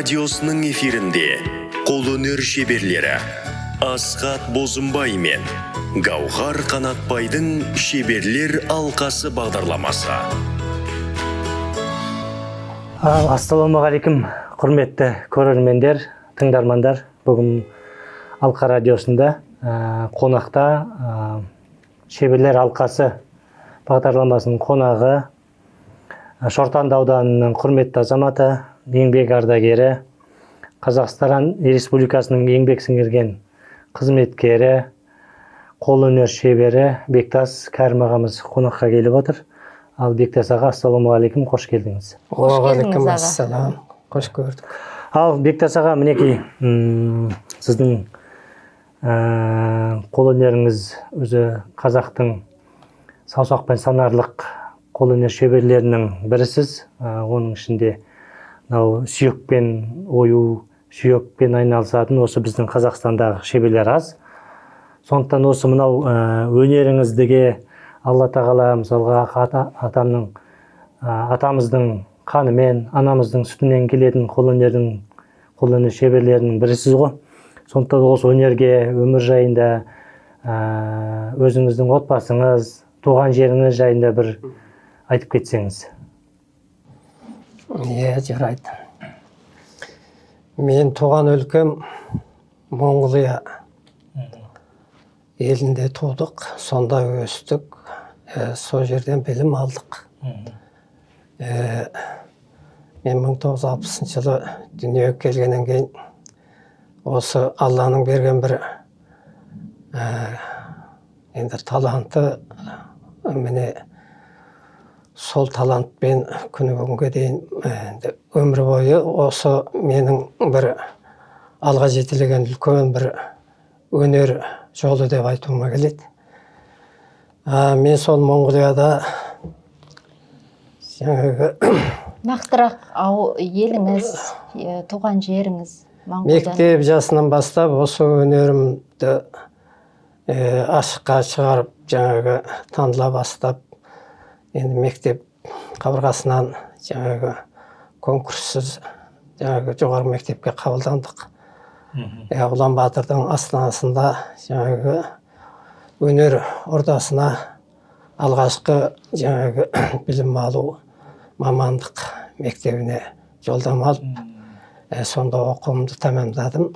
радиосының эфирінде қолөнер шеберлері Асхат Бозымбай мен Гауһар Қанатбайдың «Шеберлер алқасы» бағдарламасы. Ал, ассалаумағалейкум, құрметті көрермендер, тыңдармандар! Бүгін Алқа радиосында қонақта «Шеберлер алқасы» бағдарламасының қонағы, Шортанды ауданының құрметті азаматы, еңбек ардагері, Қазақстан Республикасының еңбек сіңірген қызметкері, қолөнер шебері Бектас Кәрім ағамыз қонаққа келіп отыр. Ал, Бектас аға, ассалаумағалейкум, қош келдіңіз! Қош Уағалейкум келдіңіз, аға. ассалам, қош көрдік. Ал, Бектас аға, мінекей, сіздің қолөнеріңіз өзі қазақтың саусақпен санарлық қолөнер шеберлерінің бірісіз. Оның ішінде мынау сүйекпен ою, сүйекпен айналысатын осы біздің Қазақстандағы шеберлер аз. Сондықтан осы мынау өнеріңіздіге Алла тағала, мысалға, атамның, атамыздың қанымен, анамыздың сүтінен келетін қолөнердің, қолөнер шеберлерінің бірісіз ғой. Сондықтан осы өнерге, өмір жайында, өзіңіздің отбасыңыз, туған жеріңіз жайында бір айтып кетсеңіз. Иә, жарайды. Мен туған өлкем Моңғолия елінде тудық, сонда өстік, сол жерден білім алдық. Мен 1960 жылы дүниеге келгеннен кейін осы Алланың берген бір енді таланты, міне, сол талантпен күні бүгінге дейін, енді өмір бойы осы менің бір алға жетелеген үлкен бір өнер жолы деп айтуыма келеді. Мен сол Моңғолияда жаңағы Нақтырақ еліңіз, туған жеріңіз Моңғолдан. Мектеп жасынан бастап осы өнерімді ашыққа шығарып, жаңағы таныла бастап, енді мектеп қабырғасынан жаңағы конкурссыз жаңағы жоғарғы мектепке қабылдандық. Ұлан Батырдың астанасында жаңағы өнер ордасына алғашқы жаңағы білім алу мамандық мектебіне жолдама алып, сонда оқуымды тәмамдадым.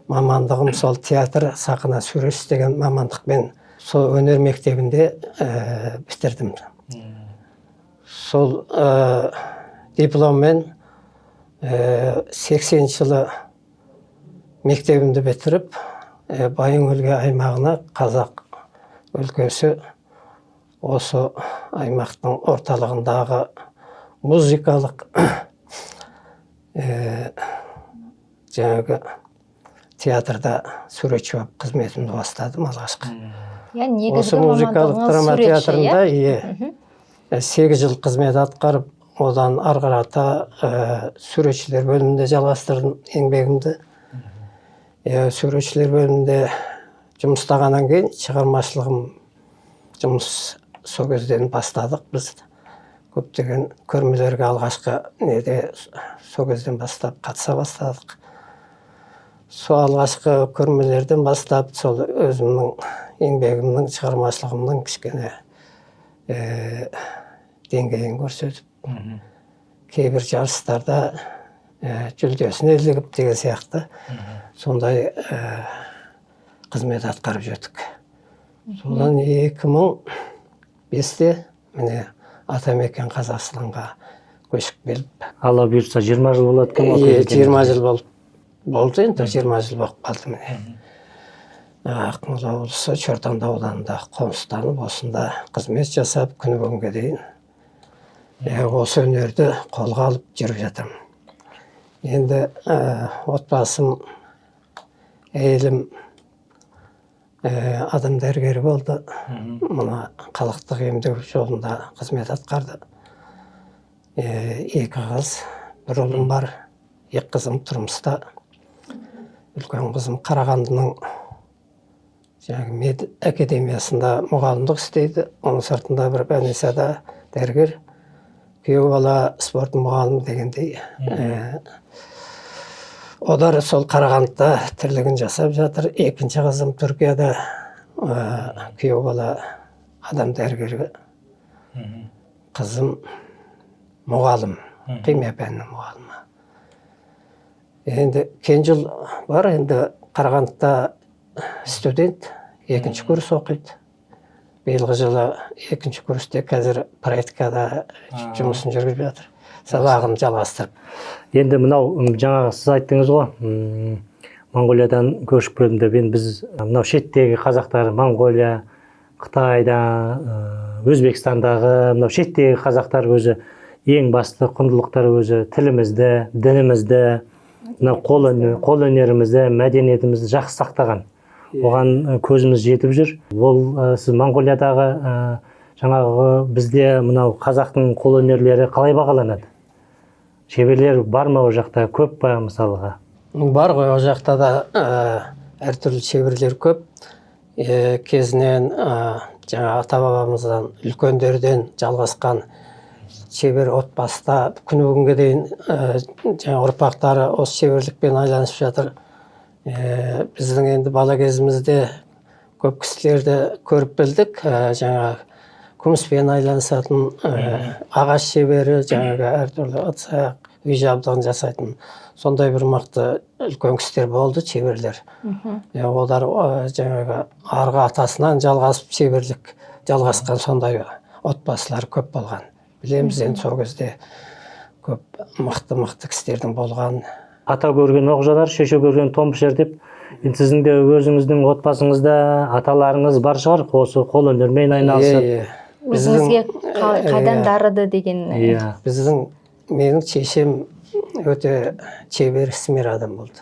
Мамандығым сол театр, сахна суретші деген мамандықпен сол өнер мектебінде бітірдім. Сол дипломмен 80-жылы мектебімді бітіріп, Баян Өлгей аймағына, қазақ өлкесі, осы аймақтың орталығындағы музыкалық жаңағы театрда суретші болып қызметімді бастадым алғашқы. Иә, негізгі Осы музыкалық мамандығыңыз драма суретші, театрында, иә? Иә, 8 жыл қызмет атқарып, одан ары қарата суретшілер бөлімінде жалғастырдым еңбегімді. Суретшілер бөлімінде жұмыс істағаннан кейін шығармашылығым жұмыс сол кезден бастадық. Біз көптеген көрмелерге алғашқы неде сол кезден бастап қатыса бастадық. Сол алғашқы көрмелерден бастап сол өзімнің еңбегімнің, шығармашылығымның кішкене деңгейін көрсетіп, кейбір жарыстарда жүлдесіне ілігіп деген сияқты сондай қызмет атқарып жүрдік. Содан 2005-те, міне, атамекен Қазақстанға көшіп келіп, Алла бұйыртса, 20 жыл болады екен ғой Иә, келгеніңізге. 20 жыл болып болды енді, 20 жыл болып қалды. Міне, Ақмола облысы, Шортанды ауданында қоныстанып, осында қызмет жасап, күні бүгінге дейін осы өнерді қолға алып жүріп жатырмын. Енді отбасым, әйелім адам дәрігері болды, мына халықтық емдеу жолында қызмет атқарды. Екі қыз, бір ұлым бар. Екі қызым тұрмыста. Үлкен қызым Қарағандының жаңағы мед академиясында мұғалімдік істейді, оның сыртында бір больницада дәрігер, күйеу бала спорт мұғалімі дегендей. Олар сол Қарағандыда тірлігін жасап жатыр. Екінші қызым Түркияда, күйеу бала адам дәрігері. Қызым мұғалім, химия пәнінің мұғалімі. Енді кенже ұл бар, енді Қарағандыда студент, екінші курс оқиды. Биылғы жылы екінші курсте, қазір практикада жұмысын жүргізіп жатыр, сабағын жалғастырып. Енді мынау жаңағы сіз айттыңыз ғой, Моңғолиядан көшіп келдім деп. Енді біз мынау шеттегі қазақтар, Моңғолия, Қытайда, Өзбекстандағы мынау шеттегі қазақтар өзі ең басты құндылықтар өзі тілімізді, дінімізді, мынау қол өнерімізді, мәдениетімізді жақсы сақтаған. Оған көзіміз жетіп жүр. Ол сіз Моңғолиядағы жаңағы бізде мынау қазақтың қол өнерлері қалай бағаланады? Шеберлер бар ма ол жақта, көп па мысалға? Бар ғой, ол жақта да әртүрлі шеберлер көп. Кезінен жаңа ата бабамыздан, үлкендерден жалғасқан шебер отбасыда күні бүгінге дейін жаңа ұрпақтары осы шеберлікпен айналысып жатыр. Біздің енді бала кезімізде көп кісілерді көріп білдік. Жаңа күміспен айланысатын, ағаш шебері, жаңағы әртүрлі ыдыс аяқ, үй жабдығын жасайтын сондай бір мықты үлкен кісілер болды, шеберлер. Олар жаңағы арғы атасынан жалғасып, шеберлік жалғасқан сондай отбасылар көп болған. Білеміз енді, сол кезде көп мықты мықты кісілердің болған. Ата көрген оқ жонар, шеше көрген тон пішер деп. Енді сіздің де өзіңіздің отбасыңызда аталарыңыз бар шығар осы қолөнермен айналысып. Иә. Өзіңізге қайдан дарыды деген. Иә. Менің шешем өте шебер, ісмер адам болды.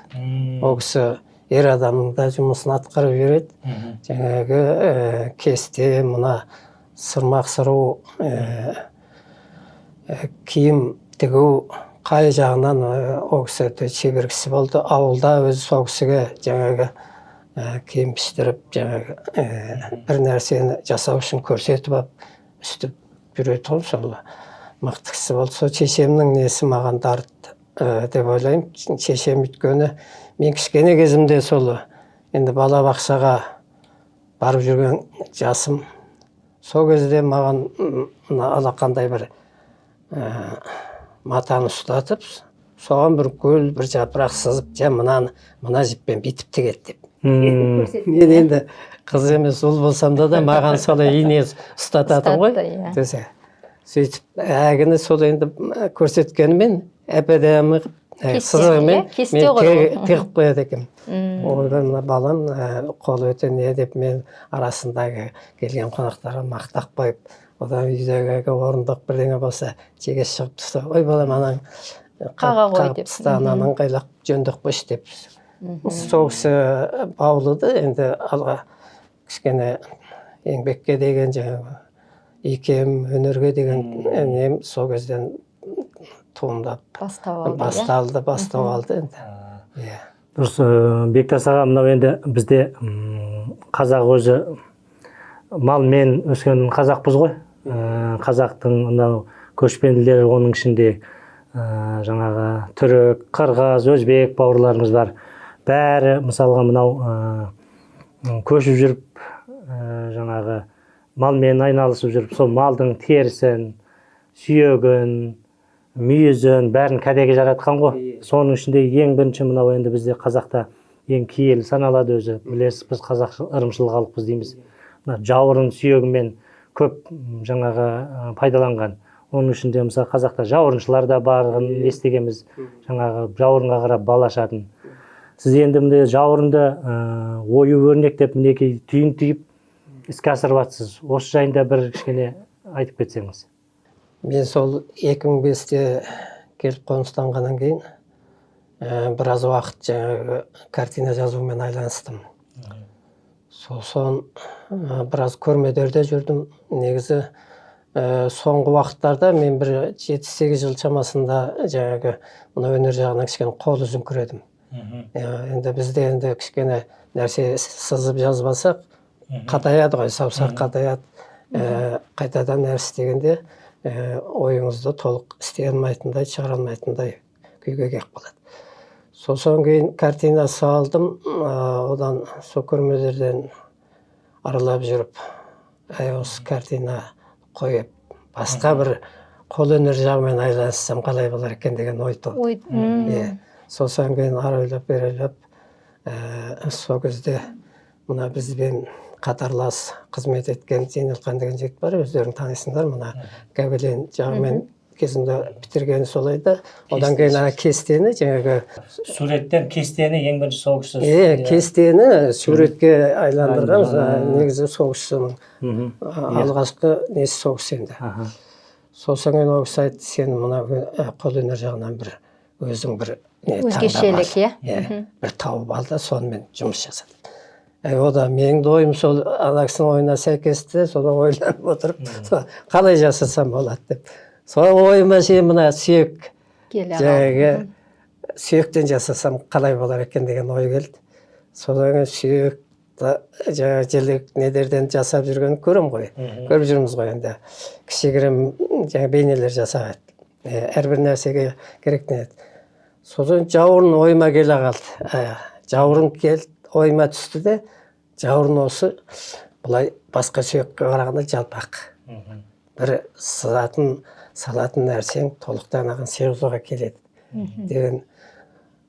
Ол кісі ер адамның да жұмысын атқарып жібереді. Жаңағы кесте, мына сырмақ сыру, киім тігу, қай жағынан ол кісі өте шебер кісі болды. Ауылда өзі сол кісіге жаңағы киім піштіріп, жаңағы бір нәрсені жасау үшін көрсетіп алып үстіп жүретін, сол мықты кісі болды. Сол шешемнің несі маған дарытты деп ойлаймын. Шешем, өйткені мен кішкене кезімде, сол енді бала бақшаға барып жүрген жасым, сол кезде маған мына алақандай бір матаны ұстатып, соған бір гүл, бір жапырақ сызып, жа, мынаны мына жіппен бүйтіп тігеді деп. Мен енді қыз емес, ұл болсам да маған солай ине ұстататын ғой. Ұстатты, иә. Десе, сөйтіп әгіні сол енді көрсеткенімен әп әдемі қылып, Кесте, сызығымен иә, кесте мен ғой ол. тігіп қояды екенмін. Ойбай, мына балам қолы өте не деп, мен арасындағы келген қонақтарға мақтап қойып, одан үйдегі орындық бірдеңе болса, жеге шығып тұрса, ой балам, анаң Қаға ғой қағып деп. таста, ананы ыңғайлап жөндеп қойшы деп. Сол кісі баулыды енді алға, кішкене еңбекке деген жаңағы икем, өнерге деген нем сол кезден туындап бастау алды, иә? басталды, бастау алды енді, иә. Дұрыс, Бектас аға, мынау енді бізде қазақ өзі малмен өскен қазақпыз ғой. Қазақтың мынау көшпенділер, оның ішінде жаңағы түрік, қырғыз, өзбек бауырларымыз бар. Бәрі мысалға мынау көшіп жүріп, жаңағы малмен айналысып жүріп, сол малдың терісін, сүйегін, мүйізін, бәрін кәдеге жаратқан ғой. Соның ішінде ең бірінші мынау енді бізде қазақта ең киелі саналады өзі, білесіз, біз қазақ ырымшыл халықпыз дейміз. Мына жауырын сүйегімен көп жаңағы пайдаланған. Оның ішінде мысалы қазақта жауырыншылар да барын естігенбіз, жаңағы жауырынға қарап бал ашатын. Сіз енді мындай жауырынды ою өрнектеп, мінекей, түйін түйіп іске асырып жатсыз. Осы жайында бір кішкене айтып кетсеңіз. Мен сол 2005-те келіп қоныстанғаннан кейін біраз уақыт жаңағы картина жазумен айланыстым. Сосын біраз көрмелерде жүрдім. Негізі соңғы уақыттарда мен бір 7-8 жыл шамасында жаңағы мына өнер жағынан кішкене қол үзіңкіредім. Енді бізде енді кішкене нәрсе сызып жазбасақ, қатаяды ғой, саусақ қатаяды. Қайтадан нәрсе істегенде ойыңызды толық істей алмайтындай, шығара алмайтындай күйге келіп қалады. Сосын кейін картина салдым, одан сол көрмелерден аралап жүріп, әй, осы картина қойып, басқа бір қолөнер жағымен айналыссам қалай болар екен деген ой туды. Ой. Иә. Сосын кейін ары ойлап, бері ойлап, сол кезде мына бізбен қатарлас қызмет еткен Зейнелхан деген жігіт бар, өздерің танисыңдар, мына гобелен жағымен кезінде бітірген солай да. Одан кейін ана кестені жаңағы Суреттен кестені ең бірінші сол кісі. Иә, кестені суретке айландырған негізі сол кісінің алғашқы несі сол кісі енді. Сосын кейін ол кісі айтты: сен мына қолөнер жағынан бір өзің бір не таңдап Өзгешелік, ал. иә? Иә, бір тауып ал да, сонымен жұмыс жаса деп. Әй, о да менің де ойым сол ана кісінің ойына сәйкесті. Содан ойланып отырып, сол қалай жасасам болады деп, сол ойыма шейін мына сүйек келе қалды. жаңағы сүйектен жасасам қалай болар екен деген ой келді. Содан кейін сүйек жаңағы жілік недерден жасап жүргенін көремін ғой, көріп жүрміз ғой енді, кішігірім жаңағы бейнелер жасап еді. Әрбір нәрсеге керек не еді. Содан жауырын ойыма келе қалды. Жауырын келді, ойыма түсті де, жауырын осы былай басқа сүйекке қарағанда жалпақ, бір сызатын, салатын нәрсең толықтай анаған сыйғызуға келеді деген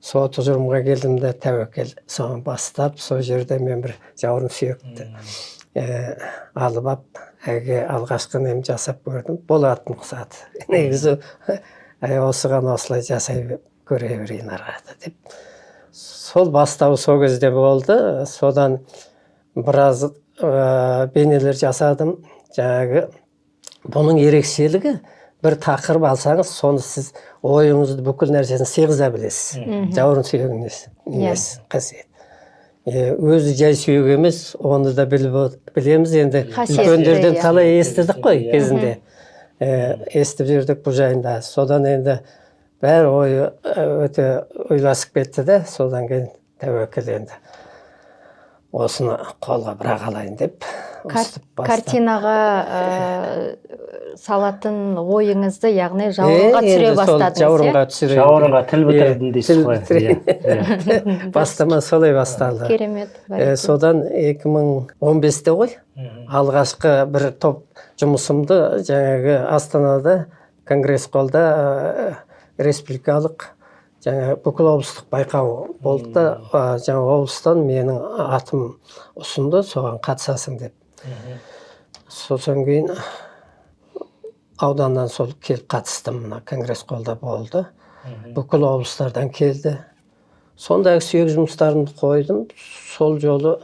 сол тұжырымға келдім де, тәуекел соны бастап, сол жерде мен бір жауырын сүйекті алып ап, әлгі алғашқы нем жасап көрдім, болатын ұқсады негізі. Әй, осыған осылай жасай көре берейін ары қарата деп, сол бастау сол кезде болды. Содан біраз бейнелер жасадым. Жаңағы бұның ерекшелігі, бір тақырып алсаңыз, соны сіз ойыңызды, бүкіл нәрсесін сыйғыза білесіз. Жауырын сүйегінің несі, несі қасиет. Өзі жай сүйек емес, оны да біліп білеміз енді. Қасиетті, Үлкендерден талай естідік қой кезінде. Естіп жүрдік бұл жайында. Содан енді бәрі ойы өте ойласып кетті де, содан кейін тәуекел енді осыны қолға бірақ алайын деп өстіп бастап. Картинаға салатын ойыңызды, яғни жауырынға түсіре Енді сол бастадыңыз, иә? жауырынға түсіре. Жауырынға тіл бітірдім дейсіз Тіл ғой. бітірейін. Иә, иә. Бастама солай басталды. Керемет, бәрекелді. Содан 2015-те ғой алғашқы бір топ жұмысымды жаңағы Астанада конгресс холлда республикалық жаңа бүкіл облыстық байқау болды да, жаңа облыстан менің атым ұсынды, соған қатысасың деп. Сосын кейін ауданнан сол келіп қатыстым, мына конгресс холлда болды, бүкіл облыстардан келді. Сондағы сүйек жұмыстарымды қойдым. Сол жолы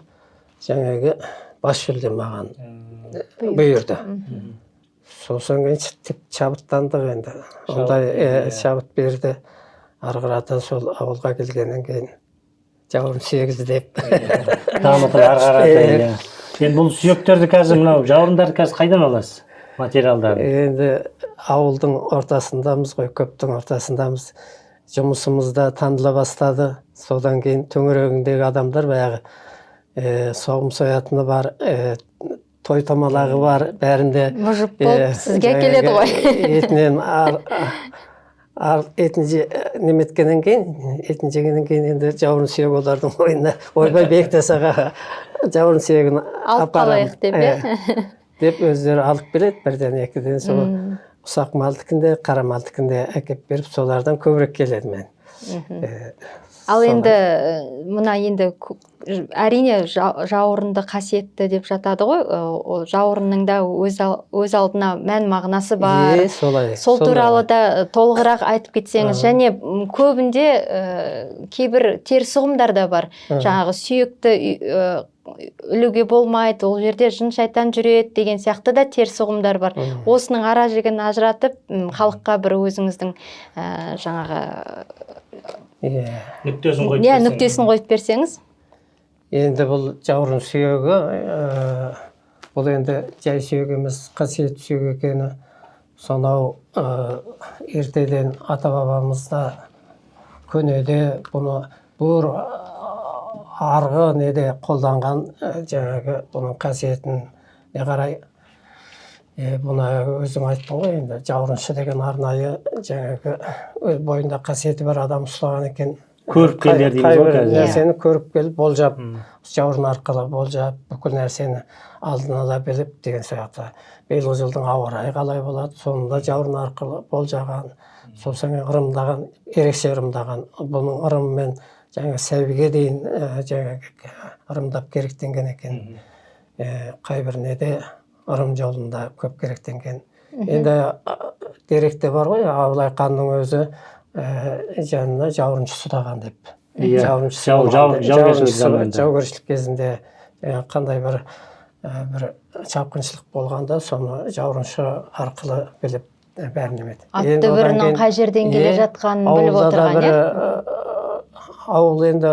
жаңағы бас жүлде маған бұйырды. Сосын кейін шабыттандық енді, ондай шабыт берді. Ары қарата сол ауылға келгеннен кейін жауырын сүйек іздеп Дамытып ары қарата. Иә. Енді бұл сүйектерді қазір, мынау жауырындарды қазір қайдан аласыз, материалдарын? Енді ауылдың ортасындамыз ғой, көптің ортасындамыз, жұмысымыз да таныла бастады. Содан кейін төңірегіндегі адамдар баяғы соғым соятыны бар, той томалағы бар, бәрінде Мұжып болып сізге келеді жаңағы ғой. Етінен ар, етін неметкеннен кейін, етін жегеннен кейін енді жауырын сүйек олардың ойына: ойбай, Бектас аға жауырын сүйегін алып апарамын, қалайық деп, иә? Деп өздері алып келеді бірден, екіден. Сол ұсақ малдікін де, қара малдікін де әкеліп беріп, солардан көбірек келеді мен. Ал Солай. енді мына енді әрине жауырынды қасиетті деп жатады ғой. Ол жауырынның да өз алдына мән мағынасы бар. Е, солай. Сол Солай. туралы да толығырақ айтып кетсеңіз. Және көбінде кейбір теріс ұғымдар да бар, жаңағы сүйекті ілуге болмайды, ол жерде жын шайтан жүреді деген сияқты да теріс ұғымдар бар. Осының ара жігін ажыратып, халыққа бір өзіңіздің жаңағы Нүктесін қойып иә берсеңіз. Нүктесін қойып берсеңіз. Енді бұл жауырын сүйегі, бұл енді жай сүйек емес, қасиетті сүйек екені сонау ертеден ата бабамызда көнеде бұны бұр арғы неде қолданған, жаңағы бұның қасиетіне қарай бұны өзің айттың ғой енді, жауырыншы деген арнайы жаңағы өз бойында қасиеті бар адам ұстаған екен. Көріпкелдер дейміз қай ғой бір қазір. нәрсені көріп келіп болжап, жауырын арқылы болжап, бүкіл нәрсені алдын ала біліп деген сияқты. Биылғы жылдың ауа райы қалай болады, соны да жауырын арқылы болжаған. Сосын ырымдаған, ерекше ырымдаған. Бұның ырымымен жаңа сәбиге дейін жаңағы ырымдап керектенген екен. Қай бір неде ырым жолында көп керектенген. Енді деректе бар ғой, Абылай ханның өзі жанына жауырыншы ұстаған деп. Иә. Жауырыншысы Жау- болған жау- деп. жаугершілік Жауырыншысы- заманында. Жаугершілік кезінде қандай бір шапқыншылық болғанда, соны жауырыншы арқылы біліп, бәрін неметті. Ат Енді одан дүбірінің кейін- қай жерден келе Иә, жатқанын біліп ауылда да отырған, бір, иә? Ауыл енді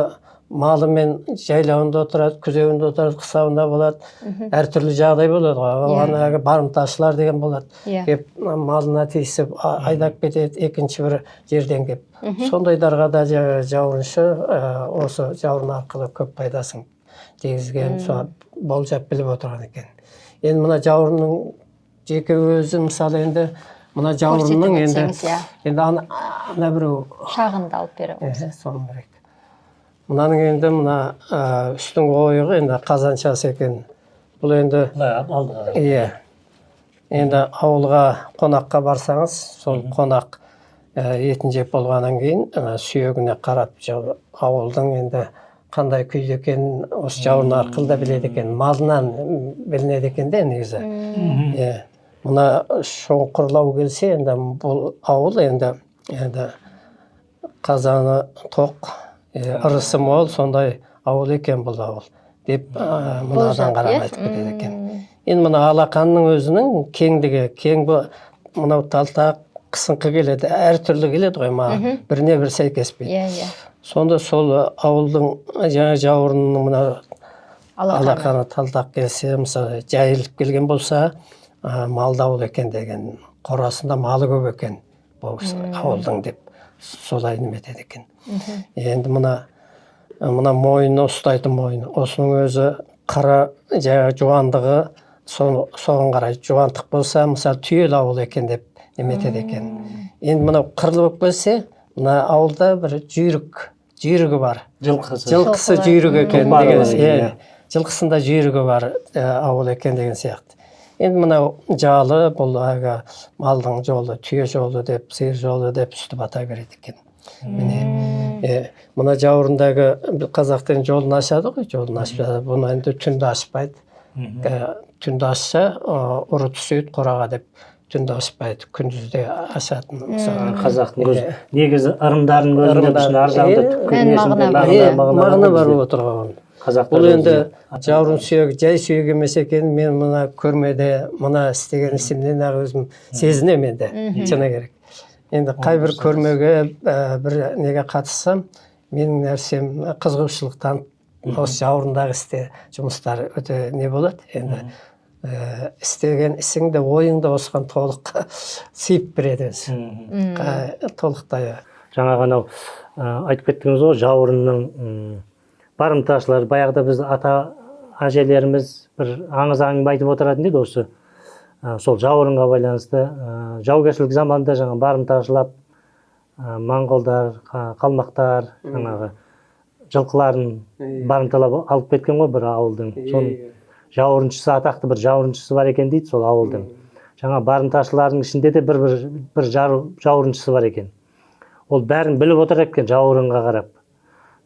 малымен жайлауында отырады, күзеуінде отырады, қыстауында болады. Әртүрлі жағдай болады ғой. Оған әлгі барымташылар деген болады. Иә. Кеп малына тиісіп айдап кетеді, екінші бір жерден кеп. Сондайларға да жаңағы жауырыншы осы жауырын арқылы көп пайдасын тигізген, сол болжап біліп отырған екен. Енді мына жауырынның жеке өзі, мысалы, енді мына жауырынның Көрсетіп енді өтсеңіз, иә. енді ана біреу Шағынды алып бере Эхе, соны керек. Мынаның енді мына үстіңгі ойығы енді қазаншасы екен. Бұл енді Былай алдыға. Иә. Енді ауылға қонаққа барсаңыз, сол қонақ етін жеп болғаннан кейін сүйегіне қарап ауылдың енді қандай күйде екенін осы жауырын арқылы да біледі екен. Малынан білінеді екен де негізі. Иә. Мына шоңқырлау келсе, енді бұл ауыл енді қазаны тоқ, ырысы мол, сондай ауыл екен бұл ауыл деп мынадан Болжап, қарап иә? айтып кетеді екен. Енді мына алақанның өзінің кеңдігі, кең, мынау талтақ қысыңқы келеді, әртүрлі келеді ғой, маған біріне бір сәйкеспейді. Иә, иә. Сонда сол ауылдың жаңа жауырынның мына Алақаны. алақаны талтақ келсе, мысалы, жайылып келген болса, малды ауыл екен деген, қорасында малы көп екен бұл ауылдың деп солай неметеді екен. Енді мына мойны, ұстайтын мойны, осының өзі қара, жаңағы жуандығы соған қарай жуантық болса, мысалы, түйелі ауыл екен деп неметеді екен. Енді мынау қырлы болып келсе, мына ауылда бір жүйрігі бар. Жылқысы. Жылқысы Жылқылар. жүйрік екен Тұлпары деген, бар екен, иә, иә. жылқысында жүйрігі бар ауыл екен деген сияқты. Енді мынау жалы, бұл әлгі малдың жолы, түйе жолы деп, сиыр жолы деп сөйтіп атай береді екен. Міне, мына жауырындағы қазақтың жолын ашады ғой, жолын ашып жатады. Бұны енді түнде ашпайды. Түнде ашса, ұры түседі қораға деп түнде ашпайды, күндізде ашатын, мысалы. Қазақтың көзі негізі ырымдардың көзінде Ырымдар. біздің ар жағында түпкі Мән несінде мағына бар. мағына, Иә, мағына мағына бар бар бізде. болып отыр ғой оның. Қазақтар Бұл енді өзі. жауырын сүйегі жай сүйек емес екенін мен мына көрмеде, мына істеген ісімнен ақ өзім сезінемін енді, шыны керек. Енді қай бір көрмеге, бір неге қатыссам, менің нәрсем қызығушылық танытып, осы жауырындағы істе жұмыстар өте не болады енді. Істеген ісің де, ойың да осыған толық сыйып береді өзі. Толықтай. Жаңағы анау айтып кеттіңіз ғой, жауырынның барымташылар баяғыда біз ата әжелеріміз бір аңыз әңгіме айтып отыратын еді осы. Сол жауырынға байланысты, жаугершілік заманында жаңа барымташылап, моңғолдар, қалмақтар жаңағы жылқыларын барымталап алып кеткен ғой бір ауылдың. Соның жауырыншысы, атақты бір жауырыншысы бар екен дейді сол ауылдың. Жаңа барымташылардың ішінде де бір жауырыншысы бар екен. Ол бәрін біліп отырады екен жауырынға қарап.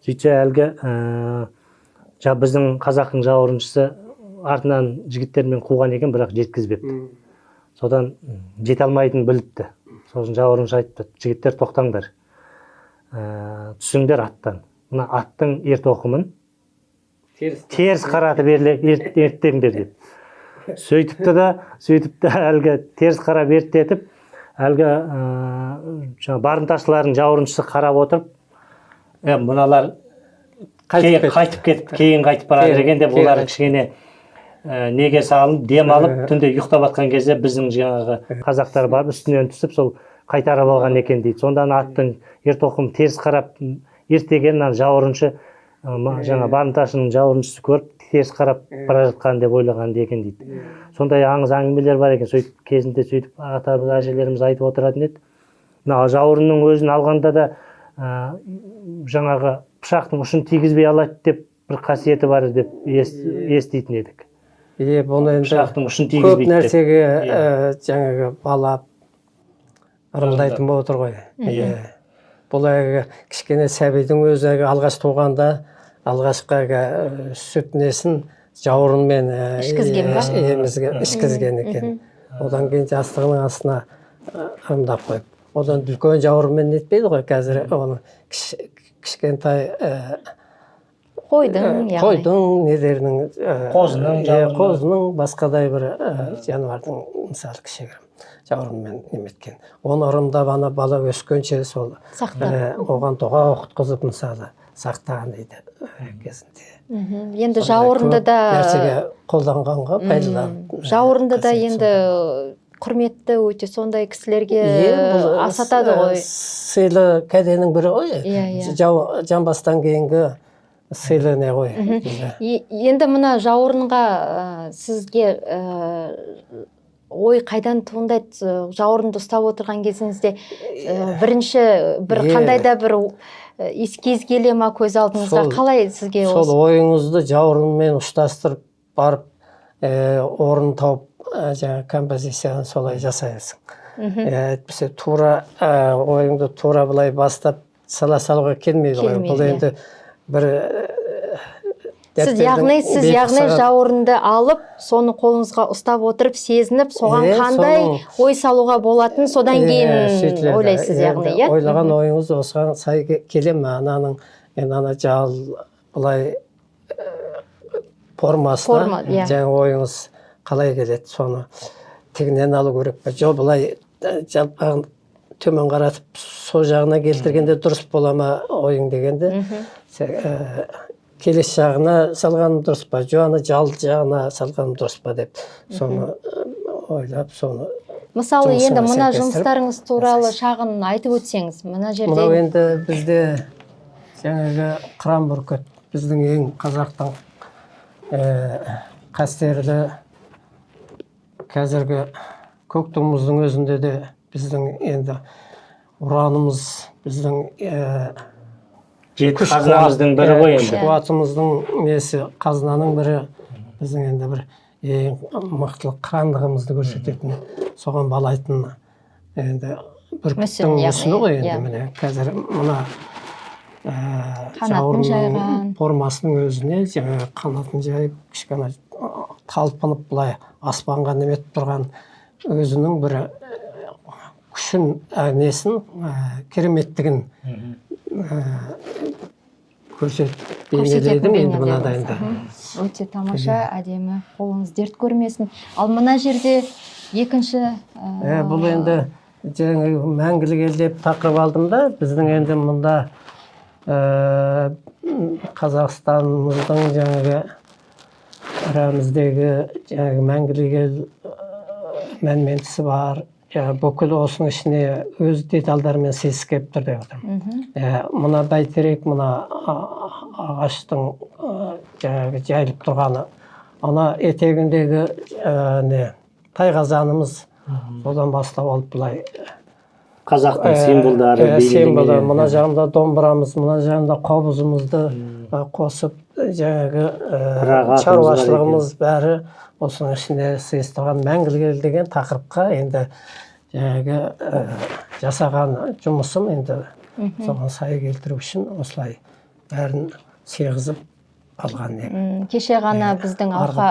Сөйтсе әлгі, біздің қазақтың жауырыншысы артынан жігіттермен қуған екен, бірақ жеткізбепті. Содан жете алмайтынын біліпті. Сосын жауырыншы айтыпты: жігіттер, тоқтаңдар, түсіңдер аттан. Мына аттың ер тоқымын теріс қаратып ерттеңдер деп. Сөйтіпті да, сөйтіпті әлгі теріс қарап ерттетіп, әлгі, жаңа барымташылардың жауырыншысы қарап отырып, мыналар Қайтып кетті. Қайтып кетіп, кейін қайтып барады екен деп, Кейін олар қайтып. кішкене, неге салынып, дем алып, түнде ұйықтап жатқан кезде біздің жаңағы қазақтар барып үстінен түсіп, сол қайтарып алған екен дейді. Сонда ана аттың ер тоқым теріс қарап ерттегенін ана жауырыншы, жаңа барымташының жауырыншысы көріп, теріс қарап бара жатқан деп ойлаған екен дейді. Сондай аңыз әңгімелер бар екен. Сөйтіп кезінде сөйтіп ата әжелеріміз айтып отыратын еді. Мына жауырынның өзін алғанда да Жаңағы пышақтың ұшын тигізбей алады деп бір қасиеті бар деп еститін едік. Бұны енді пышақтың ұшын көп тигізбейді деп. Нәрсеге жаңағы балап ырымдайтын болып отыр ғой. Бұл әлгі кішкене сәбидің өзі әлгі алғаш туғанда алғашқы әлгі сүт несін жауырынмен Ішкізген ба? Емізген, ішкізген екен. Одан кейін жастығының астына ырымдап қойып. Одан үлкен жауырынмен нетпейді ғой қазір, оны кішкентай қойдың, яғни қойдың нелерінің, Қозының жауырыны. Қозының, басқадай бір жануардың, мысалы, кішігірім жауырынмен неметкен. Оны ырымдап, ана бала өскенше сол сақтап. Оған дұға оқытқызып, мысалы, сақтаған дейді кезінде. Енді Сондай жауырынды көп да нәрсеге қолданғанға пайдаланып. Жауырынды да қасиет енді сондай. Құрметті өте сондай кісілерге Бұл, асатады ғой. Сыйлы кәденің бірі ғой. Иә, иә. Жамбастан кейінгі сыйлы не ғой бізде. Енді мына жауырынға сізге ой қайдан туындайды? Жауырынды ұстап отырған кезіңізде бірінші бір қандай да бір эскиз келе ма көз алдыңызға? Қалай сізге Сол осы? Ойыңызды жауырынмен ұштастырып барып, орын тауып, жаңағы композицияны солай жасайсың. Әйтпесе тура ойыңды тура былай бастап сала салуға келмейді ғой. Келмейді, Бұл иә. енді бір Сіз дәптердің яғни сіз беті яғни саған- жауырынды алып, соны қолыңызға ұстап отырып, сезініп, соған қандай ой салуға болатын, содан кейін Сөйтіледі. ойлайсыз, яғни, Енді иә? ойлаған ойыңыз осыған сай келе ме, ананың енді ана жал былай формасына Форма, иә. жаңа ойыңыз қалай келеді, соны тігінен алу керек пе, жоқ былай жалпағын төмен қаратып сол жағына келтіргенде дұрыс бола ма ойың дегенде, келесі жағына салғаным дұрыс па, жоқ ана жал жағына салғаным дұрыс па деп, соны ойлап, соны Мысалы, жұмысыңа енді мына сәйкестіріп жұмыстарыңыз туралы шағын айтып өтсеңіз, мына жерде. Мынау енді бізде жаңағы қыран бүркіт, біздің ең қазақтың қастерлі, қазіргі көк туымыздың өзінде де біздің енді ұранымыз, біздің Жеті күш қазынамыздың қуат- бірі ғой күш енді. қуатымыздың несі, қазынаның бірі, біздің енді бір ең мықтылық, қырандығымызды көрсететін, соған балайтын енді бүркіттің Мүсін, яғни, мүсіні ғой енді. Иә. Міне, қазір мына Қанатын жауырынның жайған. формасының өзіне жаңағы қанатын жайып, кішкене талпынып, былай аспанға неметіп тұрған өзінің бір күшін, несін, кереметтігін көрсетіп Көрсететін бейнеледім енді бейнелеріңіз. мынадай енді. Өте тамаша, әдемі, қолыңыз дерт көрмесін. Ал мына жерде екінші Бұл енді жаңағы Мәңгілік ел деп тақырып алдым да, біздің енді мұнда Қазақстанымыздың жаңағы рәміздегі жаңағы Мәңгілік ел мәнментісі бар. Бүкіл осының ішіне өз детальдарымен сыйысып келіп тұр деп отырмын. Мына бәйтерек, мына ағаштың жаңағы жайылып тұрғаны, ана етегіндегі не, тайқазанымыз, содан бастап алып былай Қазақтың символдары символы, белгіленген. Мына жағында домбырамыз, мына жағында қобызымызды қосып, жаңағы Қырағы атымыз бар. шаруашылығымыз бәрі осының ішінде сыйыстырған Мәңгілік ел деген тақырыпқа енді жаңағы жасаған жұмысым енді соған сай келтіру үшін осылай бәрін сыйғызып алған едім. Кеше ғана біздің Алқа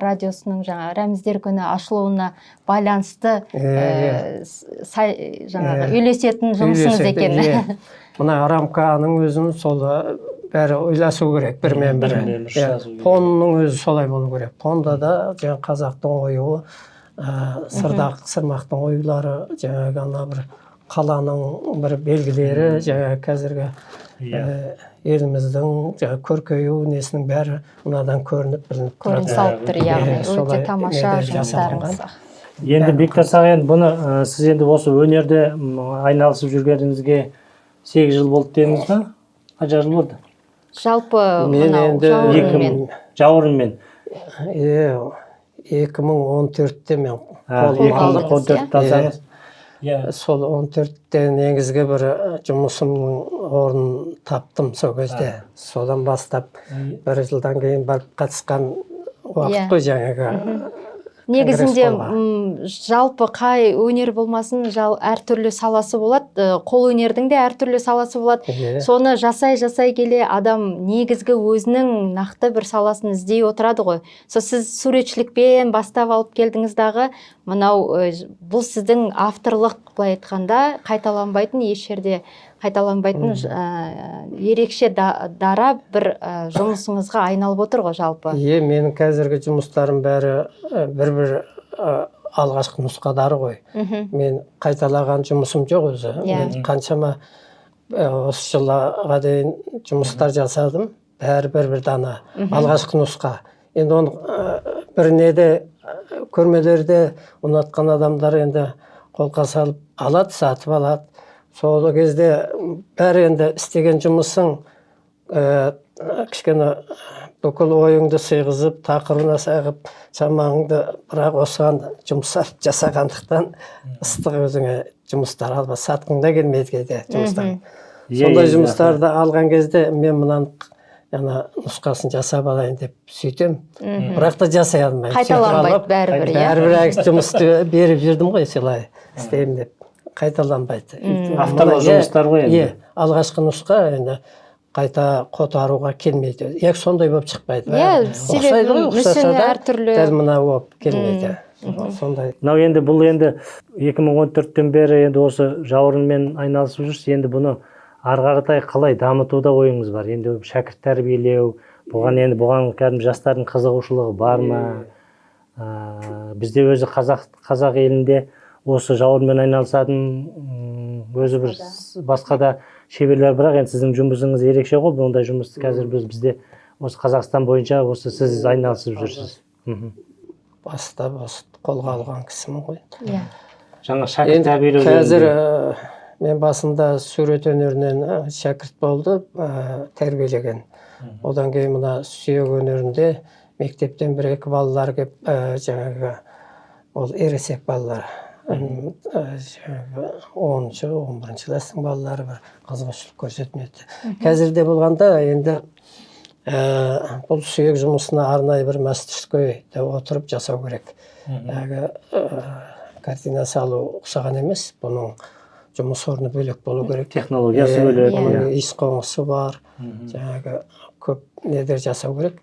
радиосының жаңа Рәміздер күні ашылуына байланысты Иә, сай жаңағы үйлесетін жұмысыңыз Үйлеседі, екен. Иә. Мына рамканың өзін сол бәрі ойласу керек бірімен бірі. Бірімен бірі Иә, ұштасу керек. Фонның өзі солай болу керек. Фонда да жаңа қазақтың оюы, сырдақ, сырмақтың оюлары, жаңағы ана бір қаланың бір белгілері, жаңағы қазіргі еліміздің жаңағы көркею несінің бәрі мынадан көрініп, білініп Көрініс тұрады. алып тұр, яғни Иә, өте солай тамаша неде жұмыстарыңыз. жасалынған. Енді, Бектас аға, енді бұны сіз енді осы өнерде айналысып жүргеніңізге 8 жыл болды дедіңіз ба? Қанша жыл болды? Жалпы Мен мынау енді жауырынмен. Жауырынмен. Иә, 2014-те мен қолыма екі мың алдым. он төртте Иә. алсаңыз. Иә. Сол 14-те негізгі бір жұмысымның орнын таптым сол кезде. Содан бастап бір жылдан кейін барып қатысқан уақыт қой жаңағы. Негізінде Конгресс болған. Жалпы қай өнер болмасын, әртүрлі саласы болады. Қол өнердің де әртүрлі саласы болады. Соны жасай жасай келе адам негізгі өзінің нақты бір саласын іздей отырады ғой. Сол сіз суретшілікпен бастап алып келдіңіз дағы, мынау бұл сіздің авторлық, былай айтқанда, қайталанбайтын, еш жерде қайталанбайтын ерекше дара бір жұмысыңызға айналып отыр ғой жалпы. Иә, менің қазіргі жұмыстарым бәрі бір-бір алғашқы нұсқадары ғой. Мен қайталаған жұмысым жоқ өзі. Мен қаншама осы жылға дейін жұмыстар жасадым, бәрі бір-бір дана алғашқы нұсқа. Енді оны бір неде көрмелерде ұнатқан адамдар енді қолқа салып алады, сатып алады. Сол кезде бәрі енді істеген жұмысың кішкене бүкіл ойыңды сыйғызып, тақырыбына сай қылып, шамаңды бірақ осыған жұмсап жасағандықтан ыстық өзіңе жұмыстар алба, сатқың да келмейді кейде жұмыстар. Сондай жұмыстарды алған кезде мен мынаны ана нұсқасын жасап алайын деп сөйтем, бірақ та жасай алмаймын. Сөйтіп Қайталанбайды алып, бәрібір, иә? Бәрібір әлгі жұмысты беріп жүрдім ғой, солай істеймін деп, қайталанбайды. Авторлық жұмыстар ғой енді. Иә, алғашқы нұсқа енді қайта қотаруға келмейді, яки сондай болып шықпайды. Иә, Бәрі себебі ұқсайды ғой, ұқсаса мүсіні да әртүрлі. Дәл мына болып келмейді сондай. Мынау енді бұл енді 2014-тен бері енді осы жауырынмен айналысып жүрсіз. Енді бұны ары қаратай қалай дамытуда ойыңыз бар? Енді шәкірт тәрбиелеу, бұған енді бұған кәдімгі жастардың қызығушылығы бар ма? Бізде өзі қазақ елінде осы жауырынмен айналысатын өзі бір басқа да шеберлер, бірақ енді сіздің жұмысыңыз ерекше ғой. Бұндай жұмысты қазір бізде осы Қазақстан бойынша осы сіз айналысып жүрсіз. Бастап осы қолға алған кісімін ғой. Жаңа шәкірт Енді тәрбиелеу қазір жөнінде. Мен басында сурет өнерінен шәкірт болды, тәрбиелеген. Одан кейін мына сүйек өнерінде мектептен бір екі балалар келіп, жаңағы ол ересек балалар, жаңағы 10-, 11-класстың балалары бір қызығушылық көрсетмеді. Қазірде болғанда енді бұл сүйек жұмысына арнайы бір мастерскойда отырып жасау керек. Әлгі картина салу ұқсаған емес, бұның жұмыс орны бөлек болу керек. Технологиясы бөлек, Оның иә. иіс қоңысы бар, жаңағы көп недер жасау керек.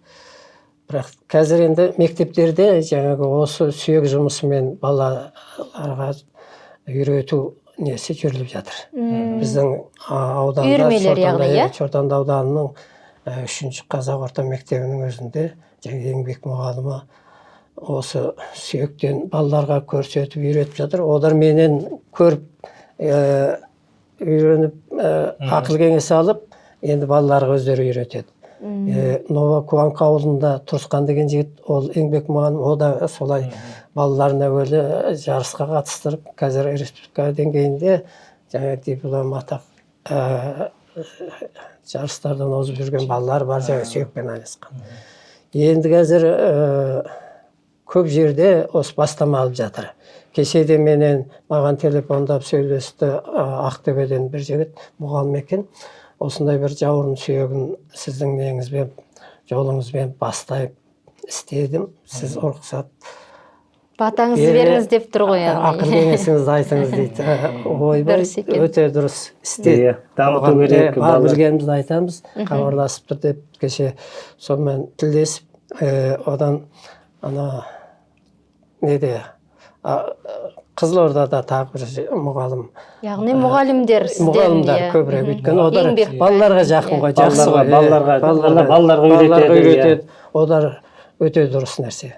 Бірақ қазір енді мектептерде жаңағы осы сүйек жұмысымен балаларға үйрету несі жүріліп жатыр. Біздің ауданда Үйірмелер яғни, иә? Шортанды ауданының үшінші қазақ орта мектебінің өзінде жаңағы еңбек мұғалімі осы сүйектен балаларға көрсетіп үйретіп жатыр. Олар менен көріп, үйреніп, ақыл кеңес алып, енді балаларға өздері үйретеді. Новокуанка ауылында Тұрысқан деген жігіт, ол еңбек мұғалімі, ол да солай балаларын әуелі жарысқа қатыстырып, қазір республика деңгейінде жаңа диплом атақ жарыстардан озып жүрген балалар бар, жаңа сүйекпен айналысқан. Енді қазір көп жерде осы бастама алып жатыр. Кеше де менен маған телефондап сөйлесті, Ақтөбеден бір жігіт мұғалім екен. Осындай бір жауырын сүйегін сіздің неңізбен, жолыңызбен бастап істедім. Сіз рұқсат Батаңызды беріңіз деп тұр ғой яғни. Ақыл кеңесіңізді айтыңыз дейді. Ойбай, Дұрыс екен. өте дұрыс істе. Иә, дамыту Оған, керек, бар балалар. білгенімізді айтамыз, хабарласып тұр деп кеше сонымен тілдесіп, одан ана неде Қызылордада тағы бір мұғалім. Яғни мұғалімдер сізден, Мұғалімдер иә. көбірек, өйткені олар Еңбек. балаларға жақын ғой, жақсы ғой. Балаларға Балаларға үйретеді, иә. үйретеді. Олар өте дұрыс нәрсе.